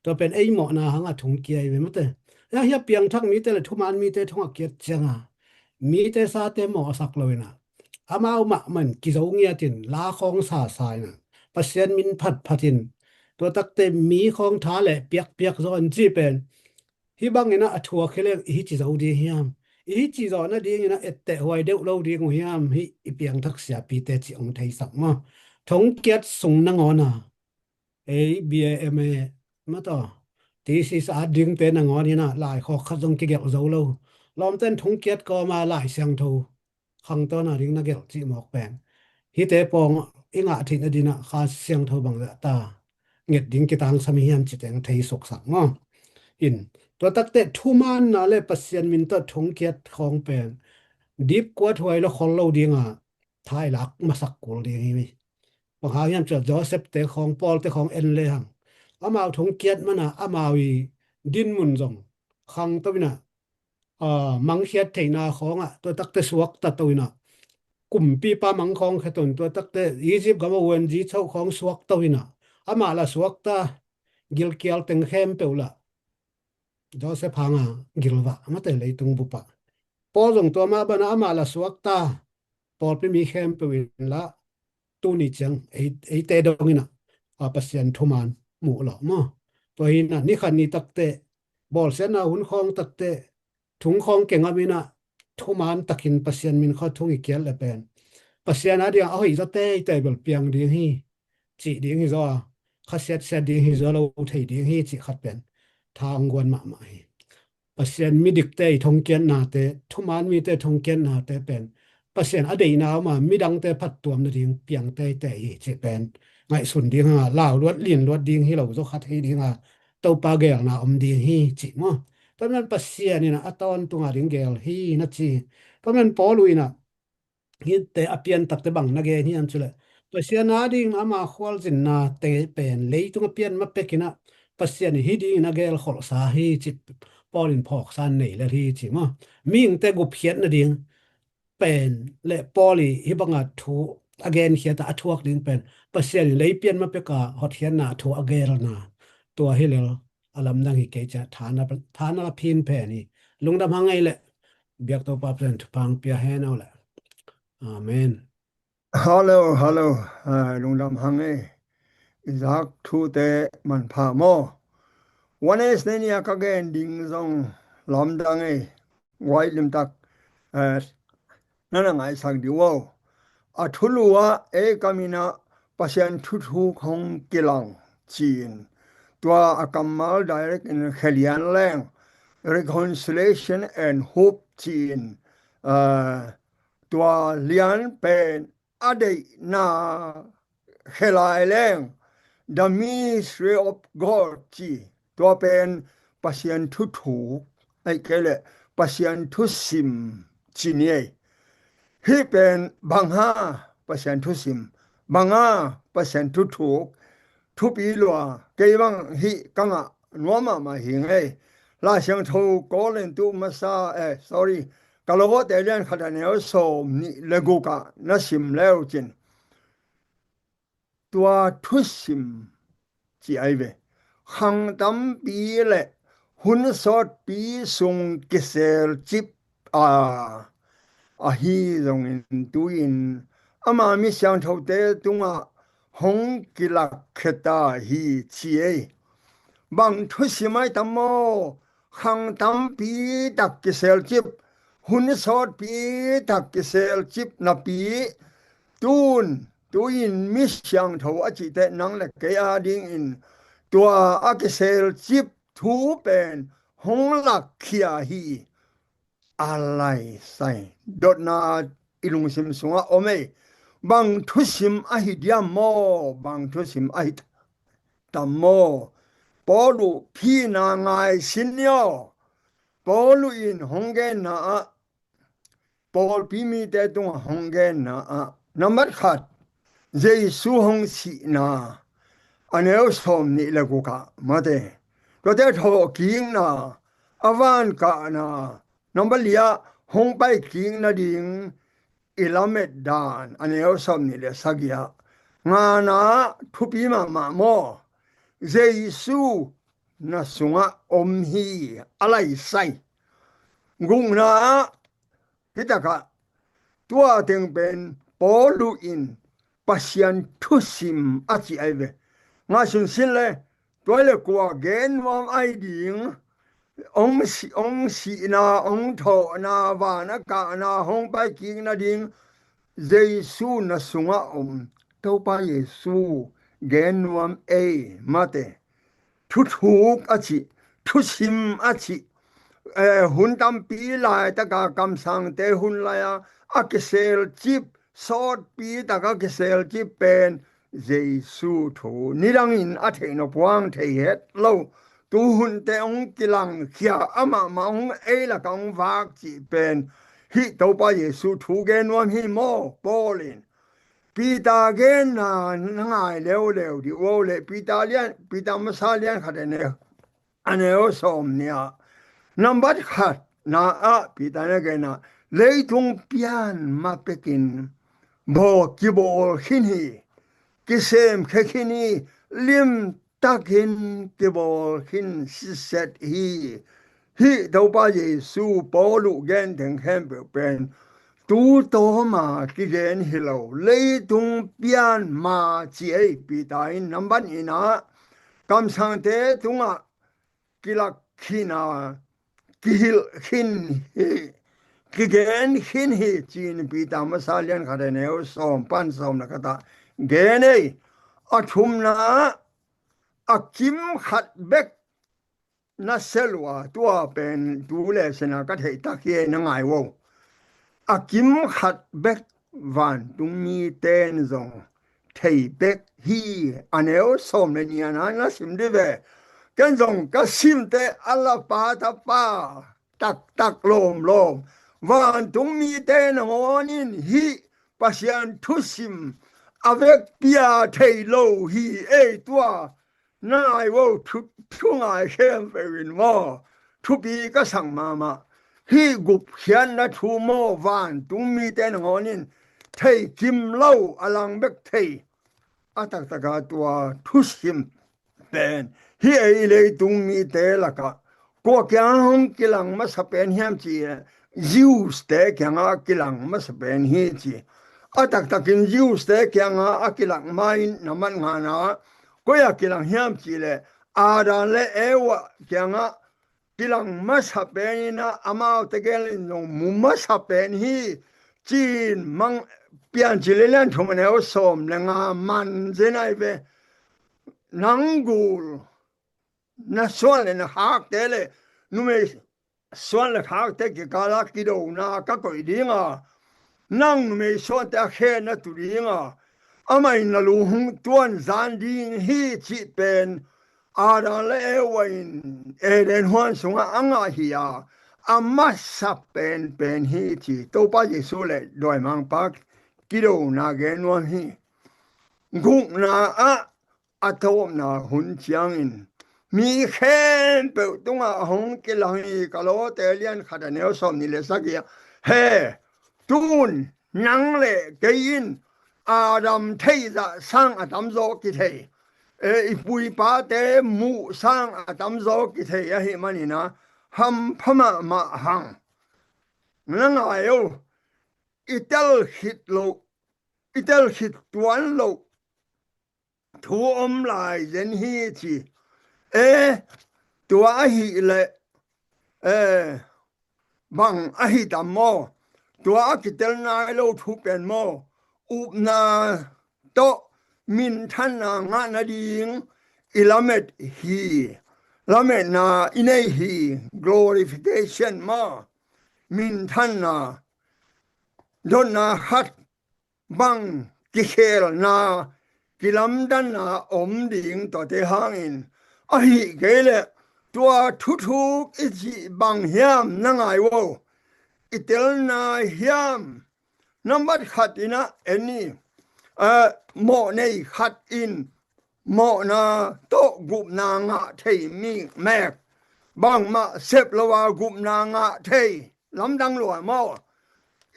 Tua pen ei mawhna hanga thung kia hi ve mate. Hia, hia piangthak mite le thuman mite thong a kiat cianga mite sate mawhsak lo inah, amau mahmah in kizo ngiatin la khawng sasa inah, Pasian min phatphatin, tua takte mi khawng tha le piakpiak zaw an ci pen. Hih banginah a thuak hi leng i hi ci zo ding hiam? I hi ci zawh nadinginah etteh huai deuh lo ding uh hiam? Hih i piangthak siapite cih hong theisak maw. Thong kiat sung nangawna ei B A M A mataw, thesis a dingte nangawn inah laikhawk khat zong kigelh zo lo. Lawmten thong kiat kawma Lai Siangtho khangtawna ding na gelh cih mawk pen hihte pawng i ngah theihna dinah Kha Siangtho bangzah ta nget ding kitangsam hiam cih teng thei suksak maw. In, tua takte thumanna le Pasian min tawh thong kiat khawng pen dipkuat huai lo khol lo dinga thailak masak kul ding hi. Bang hang hiam cih Joseph te khawng, Paul te khawng en le hang, amau thong kiat mana amau i dinmun zong khangto inah, a, mangkhiat theihna khawngah tua takte suakta to inah, kumpipa mang khawng khe to in tua takte Egypt gam a uanzi chauh khawng suakto inah, amah la suakta, gilkial teng khempeuh lah Joseph hanga gilvah mate leitung bupah. Paul zong tua mah banah amah la suakta, pawlpi mi khempeuh in lah tuni ciang ei, eite dong inah, a, Pasian thuman muh lawh maw. Tua hinah ni khat ni takte, bawlsiatna hun khawng takte, thung khawng kengam inah thuman takin Pasian min khawng thung i kiat le pen Pasian a dingah a hoih zaw teitei bel piang ding hi cih ding hi zaw a, khasiatsiat ding hi zaw lo thei ding hi cih khat pen tha hong guan mahmah hi. Pasian midikte i thongkiatnate, thuman mite thongkiatnate pen Pasian a deihna om a, midangte phattuam nading piang teitei hi cih pen ngaihsun ding hanga, lau luat, lin luat ding hi lo zaw khat hi dinga, Topa geelna om ding hi cih maw. Tua man Pasian inah a tawntunga ding geel hi na ci. Tua man Paul uh inah hihte a piantakte bang na gen hiam cih leh, Pasian a ding ama khualzinna te pen leitung a pian ma pekinah Pasian in hih dingin a geelkholhsa hi cih Paul in phawksa nei lel hi cih maw. Mihingte gupkhiat nading pen le Paul i hih banga thu a genkhiat a, a thuak ding pen Pasian in lei pian ma peka hotkhiatna thu a geelna tua hi lel a lamdang hi kei cia, thana, thana la phin phen hi. Lungdam hang ei leh biak Topa pen thupha hong pia hen aw leh. Amen. Hallo, hallo. Ah, lungdam hang ei. I zak thute manpha maw. Wednesday ni a ka gen ding zong lamdang ei. Guai limtak, eh, na na ngaisak dih uh aw. A thulu ah ei kaminah Pasian thuthu khong kilang ci-in, tua a kammal direct in khelian leng, reconciliation and hope ci-in, ah, tua lian pen a deihna khelai leng, the mystery of God ci, tua pen Pasian thuthuk, ahih kei leh Pasian thusim ci ni ei. Hih pen bang a Pasian thusim, bang a Pasian thuthuk, thupi lua, kei bang hih ka ngah nuam mahmah hi ing ei. Lai Siangtho Korintu masa, eh, sorry, Kolose lian khat a neu sawm nih le guk ah na sim le uh cin, tua thusim ci ai ve. Khang tampi le hun sawtpi sung kiselcip a, ahi zongin tu-in ama mi siangthote tungah hong kilakkhia ta hi ci ei. Bang thusim ai tam maw? Khang tampi tak kiselcip, hun sawtpi tak kiselcip napi, tun, tu-in mi siangtho a cihte nang le kei a dingin tua a kiselcip thu pen hong lakkhia hi. A lai sai, dotna i lungsim sungah om ei. Bang thusim ahi diam maw? Bang thusim ahi tam maw? Paulu phina ngai sin ni aw. Paulu in hong genna ah, pawlpi mite tungah hong genna ah, nambat khat, Jesu hong sihna, a neu sawm nih le guk ah, mate, tuate thawhkikna, a van kahna, nambat li ah hong paikik nading i lamet dan, a neu sawm nih le sagih ah, ngana thupi mahmah maw? Jesu na sungah om hi, a lai sai. Gukna ah, hi takah, tua teng pen Paulu in Pasian thusim a ci ai ve. Ngah sinsin le, tua le kua gen nuam ai ding, hong si-, hong sihna, hong thawhna, van a kahna, hong paikik nading, Jesu na sungah om, Topa Jesu gen nuam ei, mate. Thuthuk a cih, thusim a cih, eh, hun tampi laitaka kamsangte hun lai-a a kiselcip, sawtpi taka kiselcip pen Jesu thu. Nidangin a theih nop uh hang thei het lo, tuhunte hong kilangkhia, amah mah hong ei lakah hong vak cih pen hih Topa Jesu thu gen nuam hi maw? Paul in Peter genna na ngai leuleu dih uh leh, Peter lian, Peter masa lian khat a neu, a neu sawm nih ah, nambat khatna ah Peter na genna, leitung pian ma pekin bawl, kibawl khin hi, kisemkhia khin hi, lim takin kibawl khin siset hi. Hih Topa Jesu Paulu gen teng khempeuh pen tu tawma kigen hi lo, leitung pian ma ci ei. Peter in nambat nih ah kamsangte tungah kilak khin a, kihilh khin hi, kigen khin hi ci-in Peter masa lian khat a neu sawm pan sawm le khat ah gen ei. A thumna ah, a kim khat bek na sel uh a, tua pen tu le sena ka theih tak hi, na ngai uh. A kim khat bek vantungmite in zong thei bek hi, a neu sawm le nih ah na sim dih ve. Ken zong ka simte a la pa ta pa taktak lawmlawm. Vantungmite nangawn in hih Pasian thusim a vekpi-a thei lo hi ei. Tua na ngai uh, thu, thu ngai khempeuh in maw, thupi ka sak mahmah. Hih gupkhiatna thu maw, vantungmite nangawn in thei kim lo, a lang bek thei. A taktaka tua thusim pen hih ei leitung mite lakah kua kiangah hong kilang masa pen hiam cih leh, Jews-te kiangah kilang masa pen hi ci. A taktakin Jews-te kiangah a kilang ma-in, nambat ngana ah, koi-ah kilang hiam cih leh, Adam le Eva kiangah kilang masa pen in ah, amaute gel in zong mu masa pen hi ci-in mang, Piancil lian thum a neu sawm le nga man zen ai ve. nang gul na suan le na khakte le numei suan le khakte kikala kidona ka koih dinga, nang numei suante a khe na tu dinga, amah in na lu hong tuan zan ding hi cih pen Adam le Eva in Eden huan sungah a ngah hi a, a masa penpen hi ci Topa Jesu le dawimangpa kidona gen nuam hi. Gukna ah a tawpna hun ciangin mi khempeuh tungah a hong kilang hi. Kolose lian khat a neu sawm nih le sagih ah, he, tun nang le kei in Adam theih zah sang a tamzaw kithei, e, i pu i pate muh sang a tamzaw kithei ahih manin a hampha mahmah hang. Na ngai o, i tel khit loh, i tel khit tuan loh thu om lai zen hi ci. E, tua ahih leh, e, bang ahi tam maw? Tua a kitel nai lo thu pen maw? Upna tawh minthanna ngah nading i lamet hi. Lametna i nei hi. Glorification maw? Minthanna, dotna khat bang kikhelna, kilamdanna om ding tuate hangin, ahih kei leh tua thuthuk i cih bang hiam na ngai uh? I telna hiam? Nambat khat in ah en ni, eh, mawh nei khat in mawhna tawh gupna ngah thei mi mek, bangmah sep lo a gupna ngah thei, lamdang lua maw?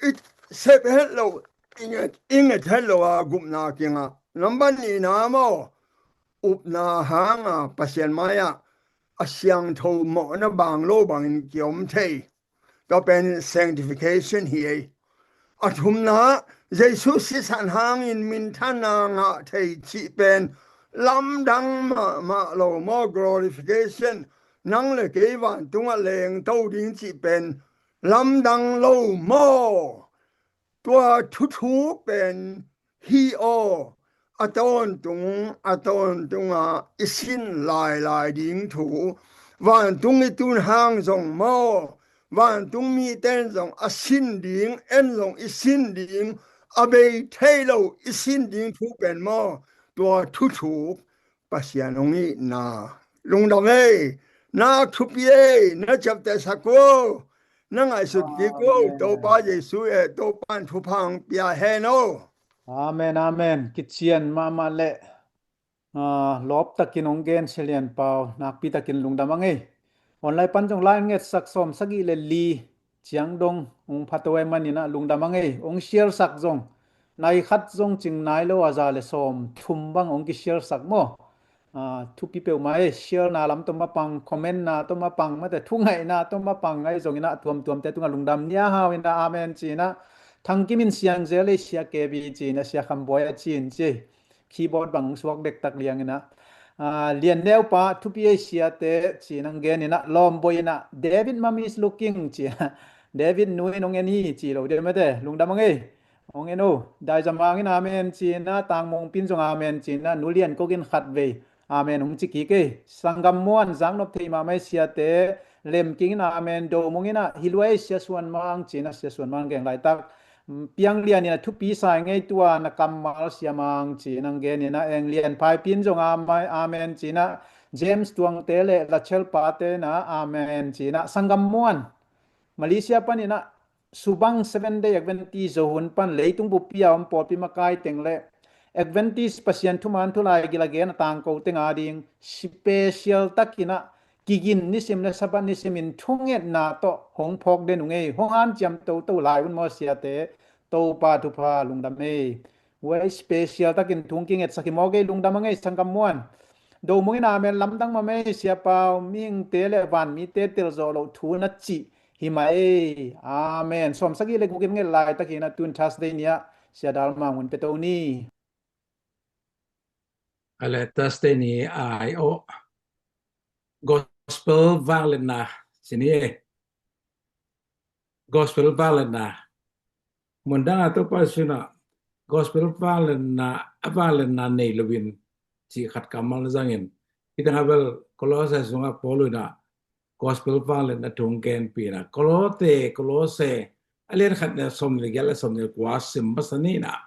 I sep het lo, i nget, i nget het lo a gupna kingah. Nambat nihna maw? Upna hanga Pasian mai-ah a siangtho mawhna bang lo bangin kiom thei. Tua pen sanctification hi ei. A thumna, Jesu sisan hangin minthanna ngah thei cih pen lamdang mahmah lo maw? Glorification. Nang le kei vantungah lengto ding cih pen lamdang lo maw? Tua thuthuk pen hi aw, a tawntung, a tawntungah i sin lailai ding thu, vantung i tun hang zong maw, vantung mite in zong a sin ding, en zong i sin ding, a bei thei lo i sin ding thu pen maw? Tua thuthuk Pasian hong itna. Lungdam ei, nak thupi ei, na ciaptehsak uh, na ngaihsut kik uh. Amen. Topa Jesu e, Topa in thupha hong pia hen aw. Amen, amen. Kician mahmah le, ah, lawp takin hong gen Sia Lian Pau, nakpi takin lungdam ang ei. Online pan zong lai ngetsak sawm sagih le li ciang dong hong pha to ahih manin ah lungdam ang ei. Hong share sak zong, nai khat zong cing nai lo a, za le sawm thum bang hong ki share sak maw? Ah, thupi peuhmah ei. Share na lam tawh mapang, comment na tawh mapang, mate thu ngaihna tawh mapang ahi zongin ah tuamtuamte tungah lungdam ni a, hau in ah amen ci-in ah. Thang Kim in siang zel ei, Sia Kebi ci-in ah, Sia Kham Buai a ci-in ci ei. Keyboard bang hong suak dektak liangin ah. Ah, Lian Neupa, thupi ei siate ci-in hong genin ah, lawm buai in ah, David mummy is looking ci-in ah, David nu in hong en hi ci lo deuh mate, lungdam ang ei. Hong en uh, Daizamang in amen ci-in ah, Tang Mongpi in zong amen ci-in ah, Nu Lian Kok in khatvei amen hong ci kik ei. Sanggam Muan, zaknop thei mahmah ei siate, Lem King in amen, Do Mung in ah, hi lua ei Sia Suan Mang ci-in ah, Sia Suan Mang geng laitak. Piang Lian in ah, thupi sa ing ei, tua na kammal Sia Mang ci-in hong genin ah, Eng Lian Phaipi in zong amen, amen ci-in ah, James Tuangte le Rachel Pate in ah, amen ci-in ah, Sanggam Muan, Malaysia panin ah, Subang Seven Day Adventist Zo hun pan leitung bupi a om pawlpi makai teng le Adventist Pasian thuman thulai gil a gen a tangko teng ading special takin ah kigin nisim le Sabbath nisim in thungetna tawh hong phawk den ung ei. Hong hanciam toto lai un maw siate? Topa thupha, lungdam ei. Huai special takin thu hong kingetsak hi mawk ei, lungdam ang ei Sanggam Muan. Do Mung in amen, lamdang mahmah ei Sia Pau, mihingte le vanmite telzawh loh thu na cih hi mah ei. Amen. Sawm sagih le guk in nget laitakin ah, tun Thursday ni ah Sia Dal Mang hun pia to ni. Ale Thursday ni ai aw. Gospel vangliatna ci ni ei. Gospel vangliatna. Mundang a Topa suna gospel vangliatna, a vangliatna nei loin cih khat kammal na zangin, hi tangah bel Kolose sungah Paul in ah gospel vangliatna thu hong genpih in ah, Kolose, Kolose a lian khat na sawmnih le giat le sawmnih le kua sim masa ni in ah,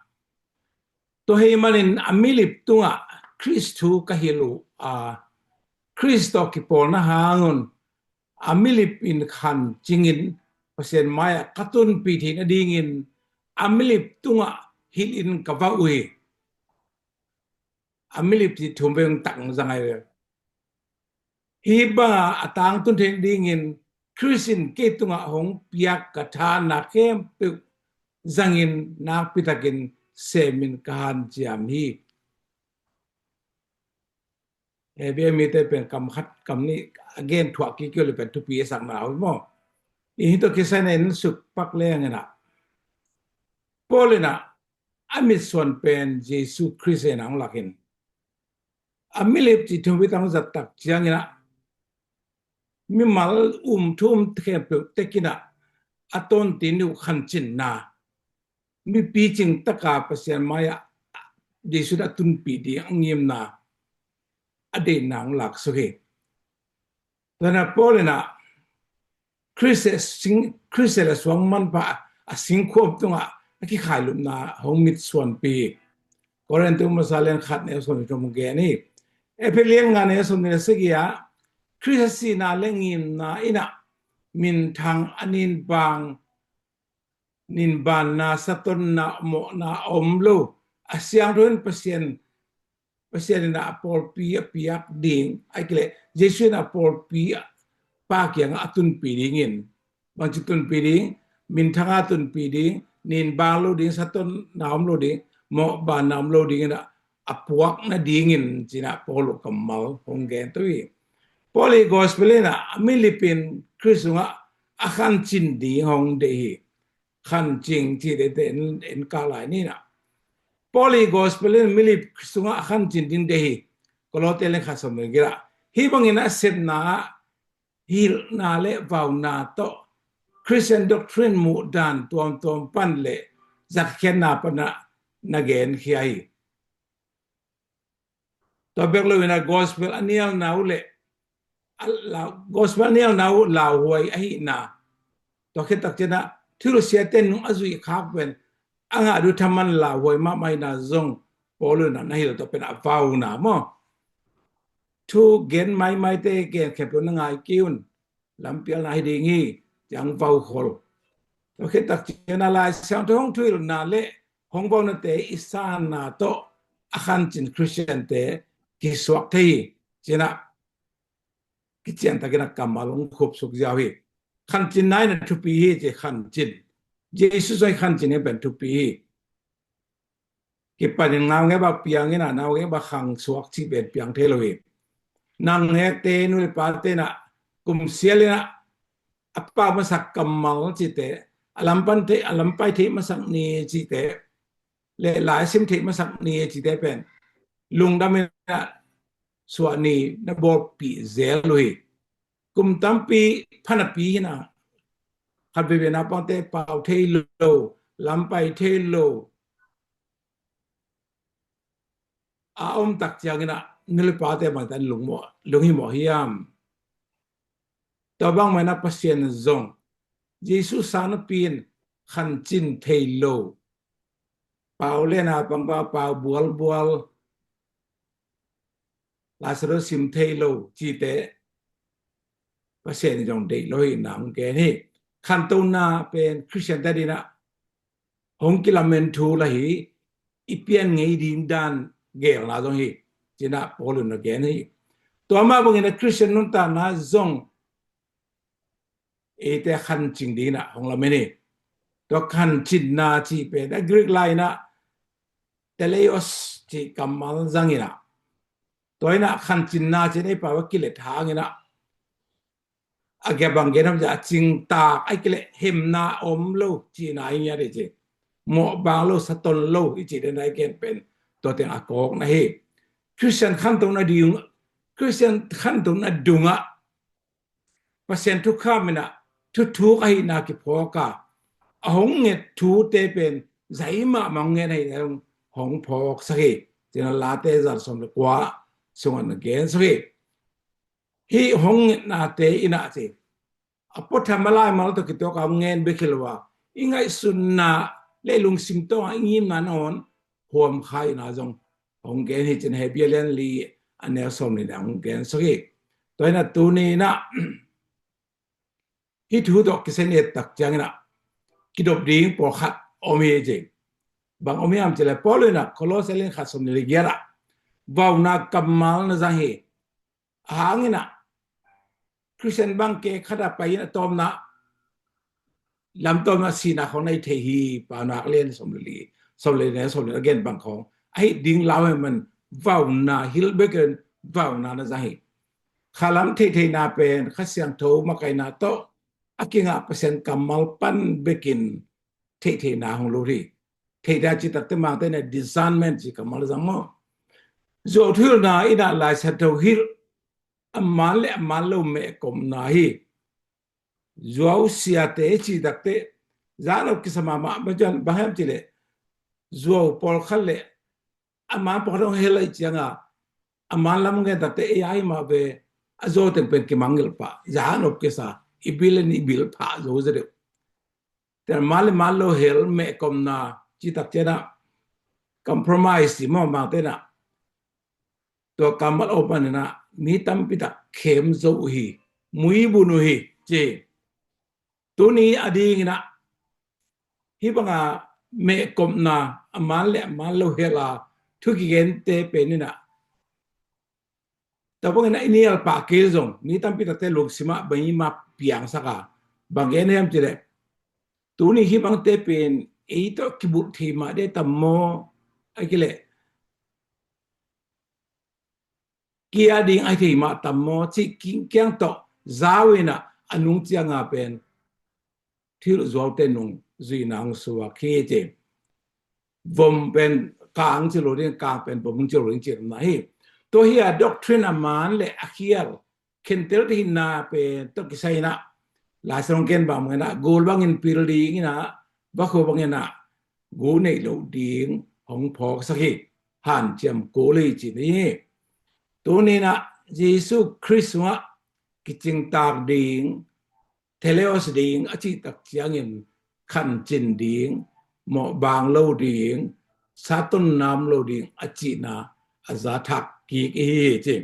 tua ahih manin a milip tungah Khrist thu ka hilh uh a, Khrist tawh kipawlna hangun a milip in khancingin Pasian mai-ah ka tunpih theih nadingin a milip tungah hilhin ka vak uh hi. A milip cih thu beng tak zang ahi ve. Hih banga a tangtun theih nadingin Khrist in kei tungah hong piak ka thahatna khempeuh zangin nakpitakin semin ka hanciam hi. Hebru mite pen kam khat kam nih a gen thuah kik kei uh leh pen thupi a sakna uh hi maw. Hih tawh kisai in suk pak leng in ah, Paul in ah a mitsuan pen Jesu Khrist in ah hong lak in, a milip cih thu bit hong zat tak ciangin ah, mimal um thu um khempeuh tek in ah a tawntung uh khancinna, mi picing taka Pasian mai-ah Jesu in a tunpih ding a ngimna, a deihna hong laksuk hi. Tua in ah Paul in ah Khrist le sing, Khrist le suang manpha a singkhuam tungah a kikhailupna hong mitsuanpih hi. Korin tu masa lian khat neu sawmnih le thum hong gen hi. Efesa lian nga neu sawmnih le sagih ah, Khrist a sihna le ngimna in ah minthang, a nin bang, nin banna, satonna, mawhna a om lo, a siangtho in Pasian, Pasian in ah a pawlpi a piak ding, ahih kei leh Jesu in ah a pawlpi a pa kiangah a tunpih dingin, bangci tunpih ding, minthang a tunpih ding, nin bang lo ding, satonna om lo ding, mawh banna om lo dingin ah a puak nadingin ci-in ah Paul kammal hong gen to hi. Paul ii gospel in ah a milip in Khrist sungah a khancin ding hong deih hi. Khancing cih te en, en kah lai ni in ah, Paul ii gospel in milip sungah a khancin ding deih hi. Kolose lian khat sawmnih le giat ah, hih bangin a sepna ah hilhna le vauna tawh Christian doctrine muhdan tuamtuam pan le zatkhiatna pan ah na genkhia hi. Tua bek lo in ah gospel a nialna uh le, a lau, gospel a nialna uh lauhuai ahihna, tua khit tak ciangin ah thilsiate nung a zuih khak pen a ngah duh thaman lauhuai mahmah ahihna zong Paul in ah na hilh, tua pen a vauna maw. Thu gen maimaite gen khempeuh na ngai kei un, lampialna hi ding hi, ci-in vau khol. Tua khit tak ciangin ah Lai Siangtho hong thuhilhna le hong vaunate i sanna tawh a khancin Khristiante kisuak thei hi, ci-in ah kician takin ah kammal hong khupsuk ziau hi. Khancinna in ah thupi hi ci, khancin. Jesu zong i khancin hi pen thupi hi. Kipanin naungek bang piang in ah, naungek bang khangsuak cih pen piang thei lo hi. Naungekte, nu le pate in ah kum sial in ah a pau masak kammal cihte, a lampan thei, a lampai thei masak ni cihte, le laisim thei masak ni cihte pen lungdam in ah suah ni na bawlpih zel uh hi. Kum tampi pha napi hi in ah, khat veivei naupangte pau thei lo, lampai thei lo a om tak ciangin ah nu le pate bangtan lungmawh, lunghimawh hiam? Tua bangmah in ah Pasian zong Jesu sang napi in khancin thei lo, pau le naupang pau, pau bualbual, Lazarus sim thei lo cihte Pasian in zong deih lo hi, na hong gen hi. Khantona pen Khristian te adingin ah hong kilamen thu lah hi, i pian ngei ding dan gelna zong hi, ci-in ah Paul in na gen hi. Tua mah bangin ah Khristian nuntakna zong eite khancing dingin ah hong lamen hi. Tua khancinna cih pen a Greek lai in ah teleios cih kammal zang in ah, tua in ah khancinna cih in ei pau a kilet hangin ah, a gabang genam za a cingtak, ahih kei leh hemna om lo cihna hi ngiat hi ci. Mawh bang lo, saton lo i cih den a i gen pen tua teng a kawkna hi. Khristian khantona ding, Khristian khantona dungah Pasian thukham in ah thuthuk ahihna kiphawk a, a hong nget thute pen zai mahmah hong nget ahihna hong phawksak hi. Cina Late zan sawm le kua sungah na gen suk hi. Hih hong ngetnate in ah ci, a puatham a laimal tawh kituak a hong ngen bek hi lo a, i ngaihsutna le lungsim tawh a i ngimna nangawn huam kha in ah zong hong gen hi. Cina Hebru lian li a neu sawm li na hong gen suk hi. Tua in ah tuni in ah hih thu tawh kisai ni tak ciangin ah kidop ding pawlkhat om hi ci. Bang om hiam ci le, Paul in ah Kolose lian khat sawm ni le giat ah vauna kammal na zang hi. A hang in ah Khristian bang ke khat ah pai in a tawpna, lamtawpna sihna khawng na hi thei hi. Paunak lian sawm le li, sawm le li na sawm le li a gen bang khawng ahi ding lau hi man, vauna hilh bek in vauna na zang hi. Khalam theihtheihna pen Kha Siangtho makaihna tawh a kingah Pasian kammal pan bekin theihtheihna hong lut hi. Theihtheihna cih takte Mangte in ah discernment ci kammal zang maw. Zuau thuhilhna in ah Lai Siangtho hilh a man le a man lo mehkomna hi. Zuau siate cih takte zan op kisa mahmah. Bang hiam ci le, zuau pawlkhat le a man pawlkhat hong hel ahih ciangin a man lam ngen takte ei a hi mah ve, a zuau teng pen kimangngilh pah, zan op kisa, i bil in i bil phah zo zaw deuh. Tua man le man lo hel, mehkomna cih tak ciangin ah compromise ci maw, Mangte in ah. Tua kammal om pan in ah mi tampi tak khem zo uh hi, muibun uh hi ci. Tuni a ding in ah hih banga mehkomna, a man le a man lo hel a thu kigente pen in ah, tua bangin ah i nial pah kei zong mi tampi takte lungsim ah bang i mah piangsak a, bang gen hiam ci le, tuni hih bangte pen ei tawh kibulh thei mah ding tam maw, a ki le kia ding a hi thei mah tam maw cih kingkiang tawh zau in ah, a nung ciang a pen thil zuaute nung zuihna hong suak hi ci. Vom pen kang ci lo ding, kang pen vom hong ci lo ding cih na hi. Tua hi a doctrine a man le a khial khentel te hinna pen tawh kisai in ah Lai Siangtho hong gen bang in ah gul bangin pil ding in ah, vakhu bangin ah gu neih loh ding hong phawksak hi. Hanciam kul hi ci ni hi. Tuni in ah Jesu Khrist sungah kicingtak ding, teleos ding a cih tak ciangin khancin ding, mawhbang lo ding, sa tonnam lo ding a cihna a za thak kik i hi hi ci.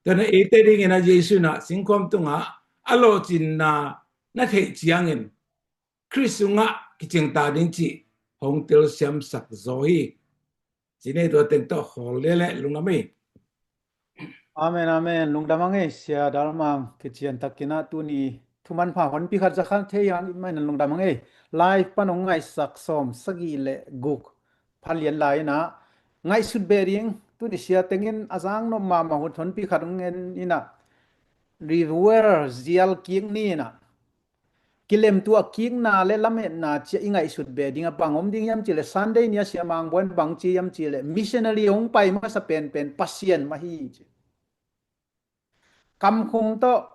Tua in ah eite ding in ah Jesu in ah singkhuam tungah a lawhcinna na theih ciangin Khrist sungah kicingtak ding cih hong telsiamsak zaw hi. Ci ni, tua teng tawh khawl leh lungdam hi. Amen, amen. Lungdam ang ei, Sia Dal Mang, kician takin ah tuni thu manpha honpi khat za kha thei hang i hih manin lungdam ang ei. Live pan hong ngaihsak sawm sagih le guk pha lian lai in ah ngaihsut beh ding, tuni sia teng in a zang nop mahmah hun honpi khat hong ngen in ah, Revival zial kik ni in ah, kilemtuah kikna le lametna ci-a i ngaihsut beh ding a bang om ding hiam cih leh, Sunday ni-a Sia Mang Bawi in bang ci hiam cih leh, missionary hong pai masa penpen Pasian mah hi ci. Kamkhum tawh,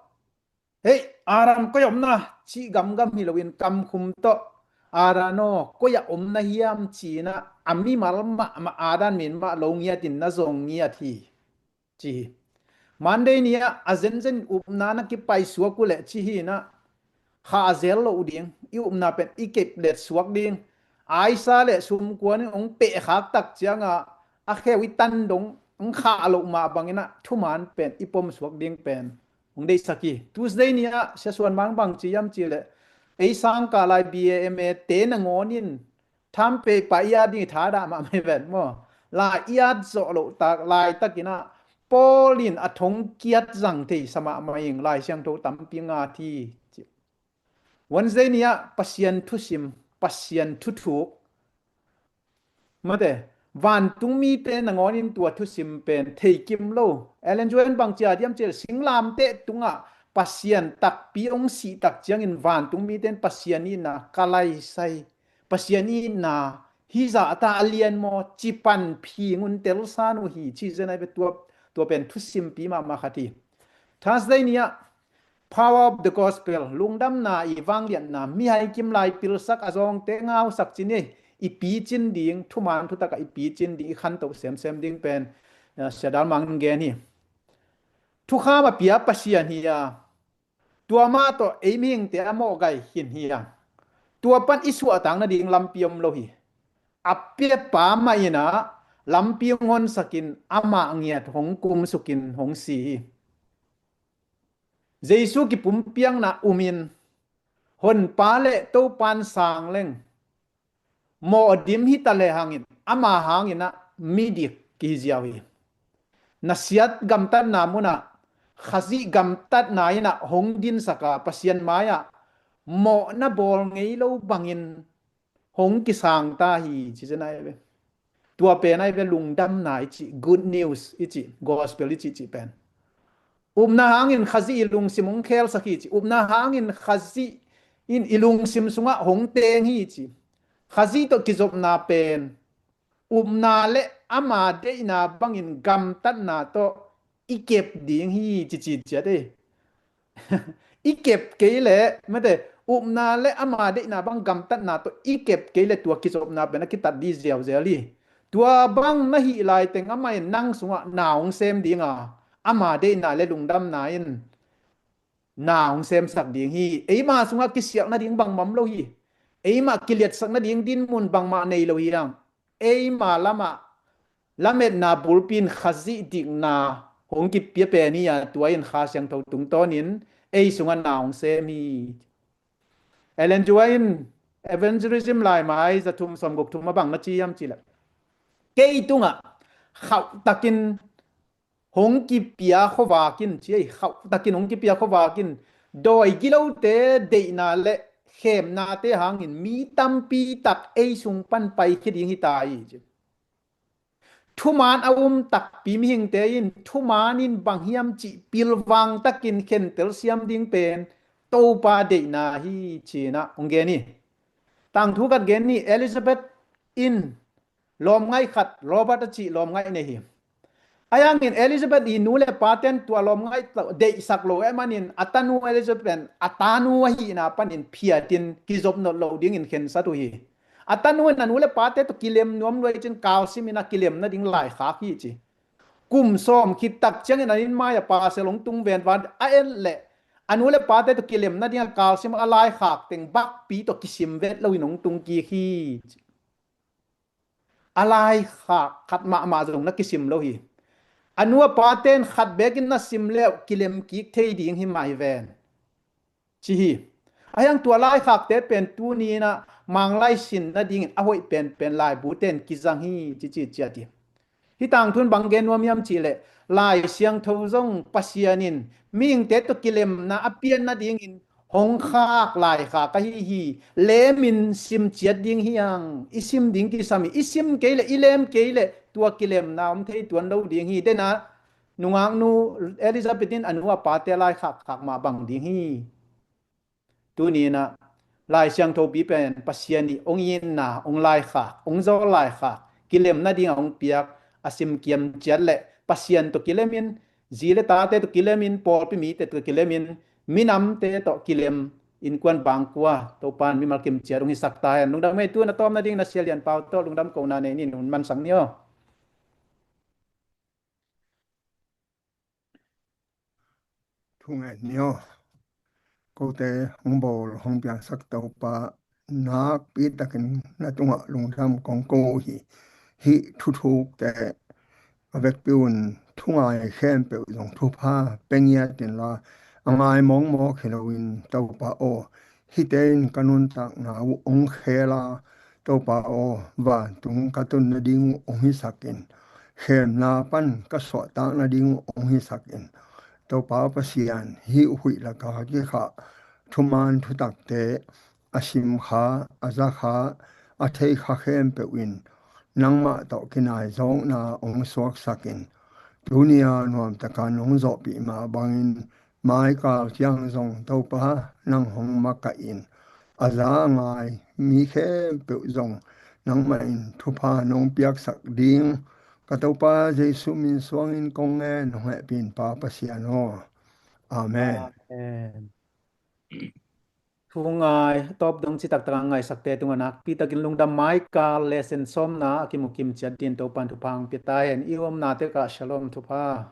"Hei, Adam koi omna?" cih gamgam hi loin kamkhum tawh, "Adam aw, koi ah om na hiam?" ci-in ah, a mimal mahmah Adam min mah lo ngiatin na zong ngiat hi. Ci hi. Monday ni-ah a zenzen upna na kipaisuak uh leh ci hi-in ah, khahzel loh ding, i upna pen i keplet suak ding. Aisa le sumkuan in hong pehkhak tak ciangah a kheu i tan dong hong khah loh mah bangin ah thuman pen i pomsuak ding pen hong deihsak hi. Tuesday ni-ah Sia Suan Mang bang ci hiam cih leh, ei sangkah lai B A M A te nangawn in thampei pah i at ding i thadah mahmah hi ven maw. Lai i at zawh loh tak laitakin ah Paul in a thongkiat zang thei sa mahmah ing, Lai Siangtho tampi ngat hi. Wednesday ni-ah Pasian thusim, Pasian thuthuk, mate, vantungmite nangawn in tua thusim pen theikim lo. Ellen G. White in bang ci hiam cih leh, singlamteh tungah Pasian takpi hong sih tak ciangin vantungmite in Pasian itna ka laisai, Pasian itna hih zahta a lian maw, ci panpih un telsa uh hi, ci zen ai ve. Tua, tua pen thusimpi mahmah khat hi. Thursday ni-ah Power of the Gospel, lungdamna i vangliatna, mihai kim lai pilsak a zawngte ngausak ci ni. i picin ding, thuman thutakah i picin ding, i khanto semsem ding pen, eh, Sia Dal Mang in gen hi. Thukham a pia Pasian hi a, tua mah tawh ei mihingte a mawh gai khin hi a, tua pan i suahtak nading lampi om lo hi. A piapa mah in ah lampi hong honsakin amah ngiat hong kumsukin hong si hi. Jesu kipumpiakna umin Honpa le Topan sang leng mawh dim hita le hangin ama hangin ah midik kihi ziau hi. Nasiat gamtatna munah Khazih gamtatna in ah hong dinsak a, Pasian mai-ah mawhna bawl ngei lo bangin hong kisang ta hi, ci zen ai ve. Tua pen ai ve lungdamna i cih, good news i cih, gospel i cih, cih pen. Upna hangin Khazih i lungsim hong khelsak hi ci. Upna hangin Khazih in i lungsim sungah hong teng hi ci. Khazih tawh kizopna pen upna le ama deihna bangin gamtatna tawh i kep ding hi ci, ci ciat ei. I kep kei leh, mate, upna le ama deihna bang gamtatna tawh i kep kei leh tua kizopna pen a kitat dih ziauziau hi. Tua bang na hih laiteng amah in nang sungah na hong sem ding a, ama deihna le lungdamna in na hong semsak ding hi. Eima sungah kisialh nading bangmah om lo hi. Eima kiliatsak nading dinmun bangmah nei lo hi hang. Eima lamah lametna bulpi in Khazih dikna hong kipia pen hi a, tua in Kha Siangtho tungtawnin ei sungah na hong sem hi. Ellen G. White in Evangelism laimai za thum sawmguk thum a bang na ci hiam cih leh, kei tungah khauhtakin hong kipia khuavak in, ci ei, khauhtakin hong kipia khuavak in dawi gilote deihna le khemnate hangin mi tampi tak ei sung pan paikhia ding hi ta hi ci. Thuman a um takpi mihingte in thuman in bang hiam cih pilvang takin khentel siam ding pen Topa deihna hi ci-in ah hong gen hi. Tangthu khat gen ni. Elizabeth in lawmngaih khat, Robert a cih lawmngaih nei hi. Ahi hangin Elizabeth i nu le paten tua lawmngaih deihsak lo ahih manin a tanu Elizabeth pen a tanu ahihna panin phiatin kizop nawn lo dingin khensat uh hi. A tanu in a nu le pate tawh kilem nuam lua ahih ciangin kalsimin a kilem nading laikhak hi ci. Kum sawm khit tak ciangin an inn mai-ah pasal hong tung venvan a, en leh a nu le pate tawh kilem nading a kalsim a laikhak teng bakpi tawh kisim vet loin hong tung kik hi ci. A laikhak khat mahmah zong na kisim lo hi. A nu a paten khat bekin na sim leh kilem kik thei ding hi mah hi ven, ci hi. Ahi hang tua laikhakte pen tuni in ah Manglai sin nadingin a hoih penpen laibute in kizang hi ci, ci ciat hi. Hih tangthu in bang gen nuam hiam cih leh, Lai Siangtho zong Pasian in mihingte tawh kilemna a pian nadingin hong khak laikhak ahi hi. Lemin sim ciat ding hi hang. I sim ding kisam hi. I sim kei leh, i lem kei leh tua kilemna om thei tuan lo ding hi. Dena nungaknu Elizabeth in a nu a pate laikhak khak mah bang ding hi. Tuni in ah Lai Siangthopi pen Pasian ii hong itna, hong laikhak, hong zawl laikhak, kilem nading a hong piak a simkiam ciat leh Pasian tawh kilemin, zi le tate tawh kilemin, pawlpi mite tawh kilemin, minamte tawh kilem, innkuan bangkua Topa in mimal kim ciat hong hisak ta hen. Lungdam ei. Tu-in a tawp nading na sia Lian Pau tawh lungdam kohna nei ni, hun mansak ni aw. Thungen ni aw. Kote hong bawl hong piangsak Topa, nakpi takin na tungah lungdam kong ko uh hi. Hih thuthukte a vekpi un thungai khempeuh zong thupha pia ngiat inla, a ngai mawkmawk hi loin Topa aw, hihte in ka nuntakna uh hong khel a, Topa aw, vantung ka tun nading uh hong hisak in, khemna pan ka suahtak nading uh hong hisak in. Topa Pasian, hih huih laka kikhah thuman thutakte a simkha, a zakha, a theikha khempeuh in nangmah tawh kinaizawkna hong suaksak in. Tuni-a nuamtaka nong zawhpih mah bangin maikal ciang zong Topa nang hong makaih in. A za a ngai mi khempeuh zong nangmah in thupha nong piaksak ding ka Topa Jesu min suangin kong ngen, hong hehpihpa Pasian aw. Amen. Amen. Thu ngai tawp dong citak taka ngaisakte tungah nakpi takin lungdam. Micah lesson sawmna a kimu kim ciat din Topan thupha hong pia ta hen. I omna tekah shalom thupha.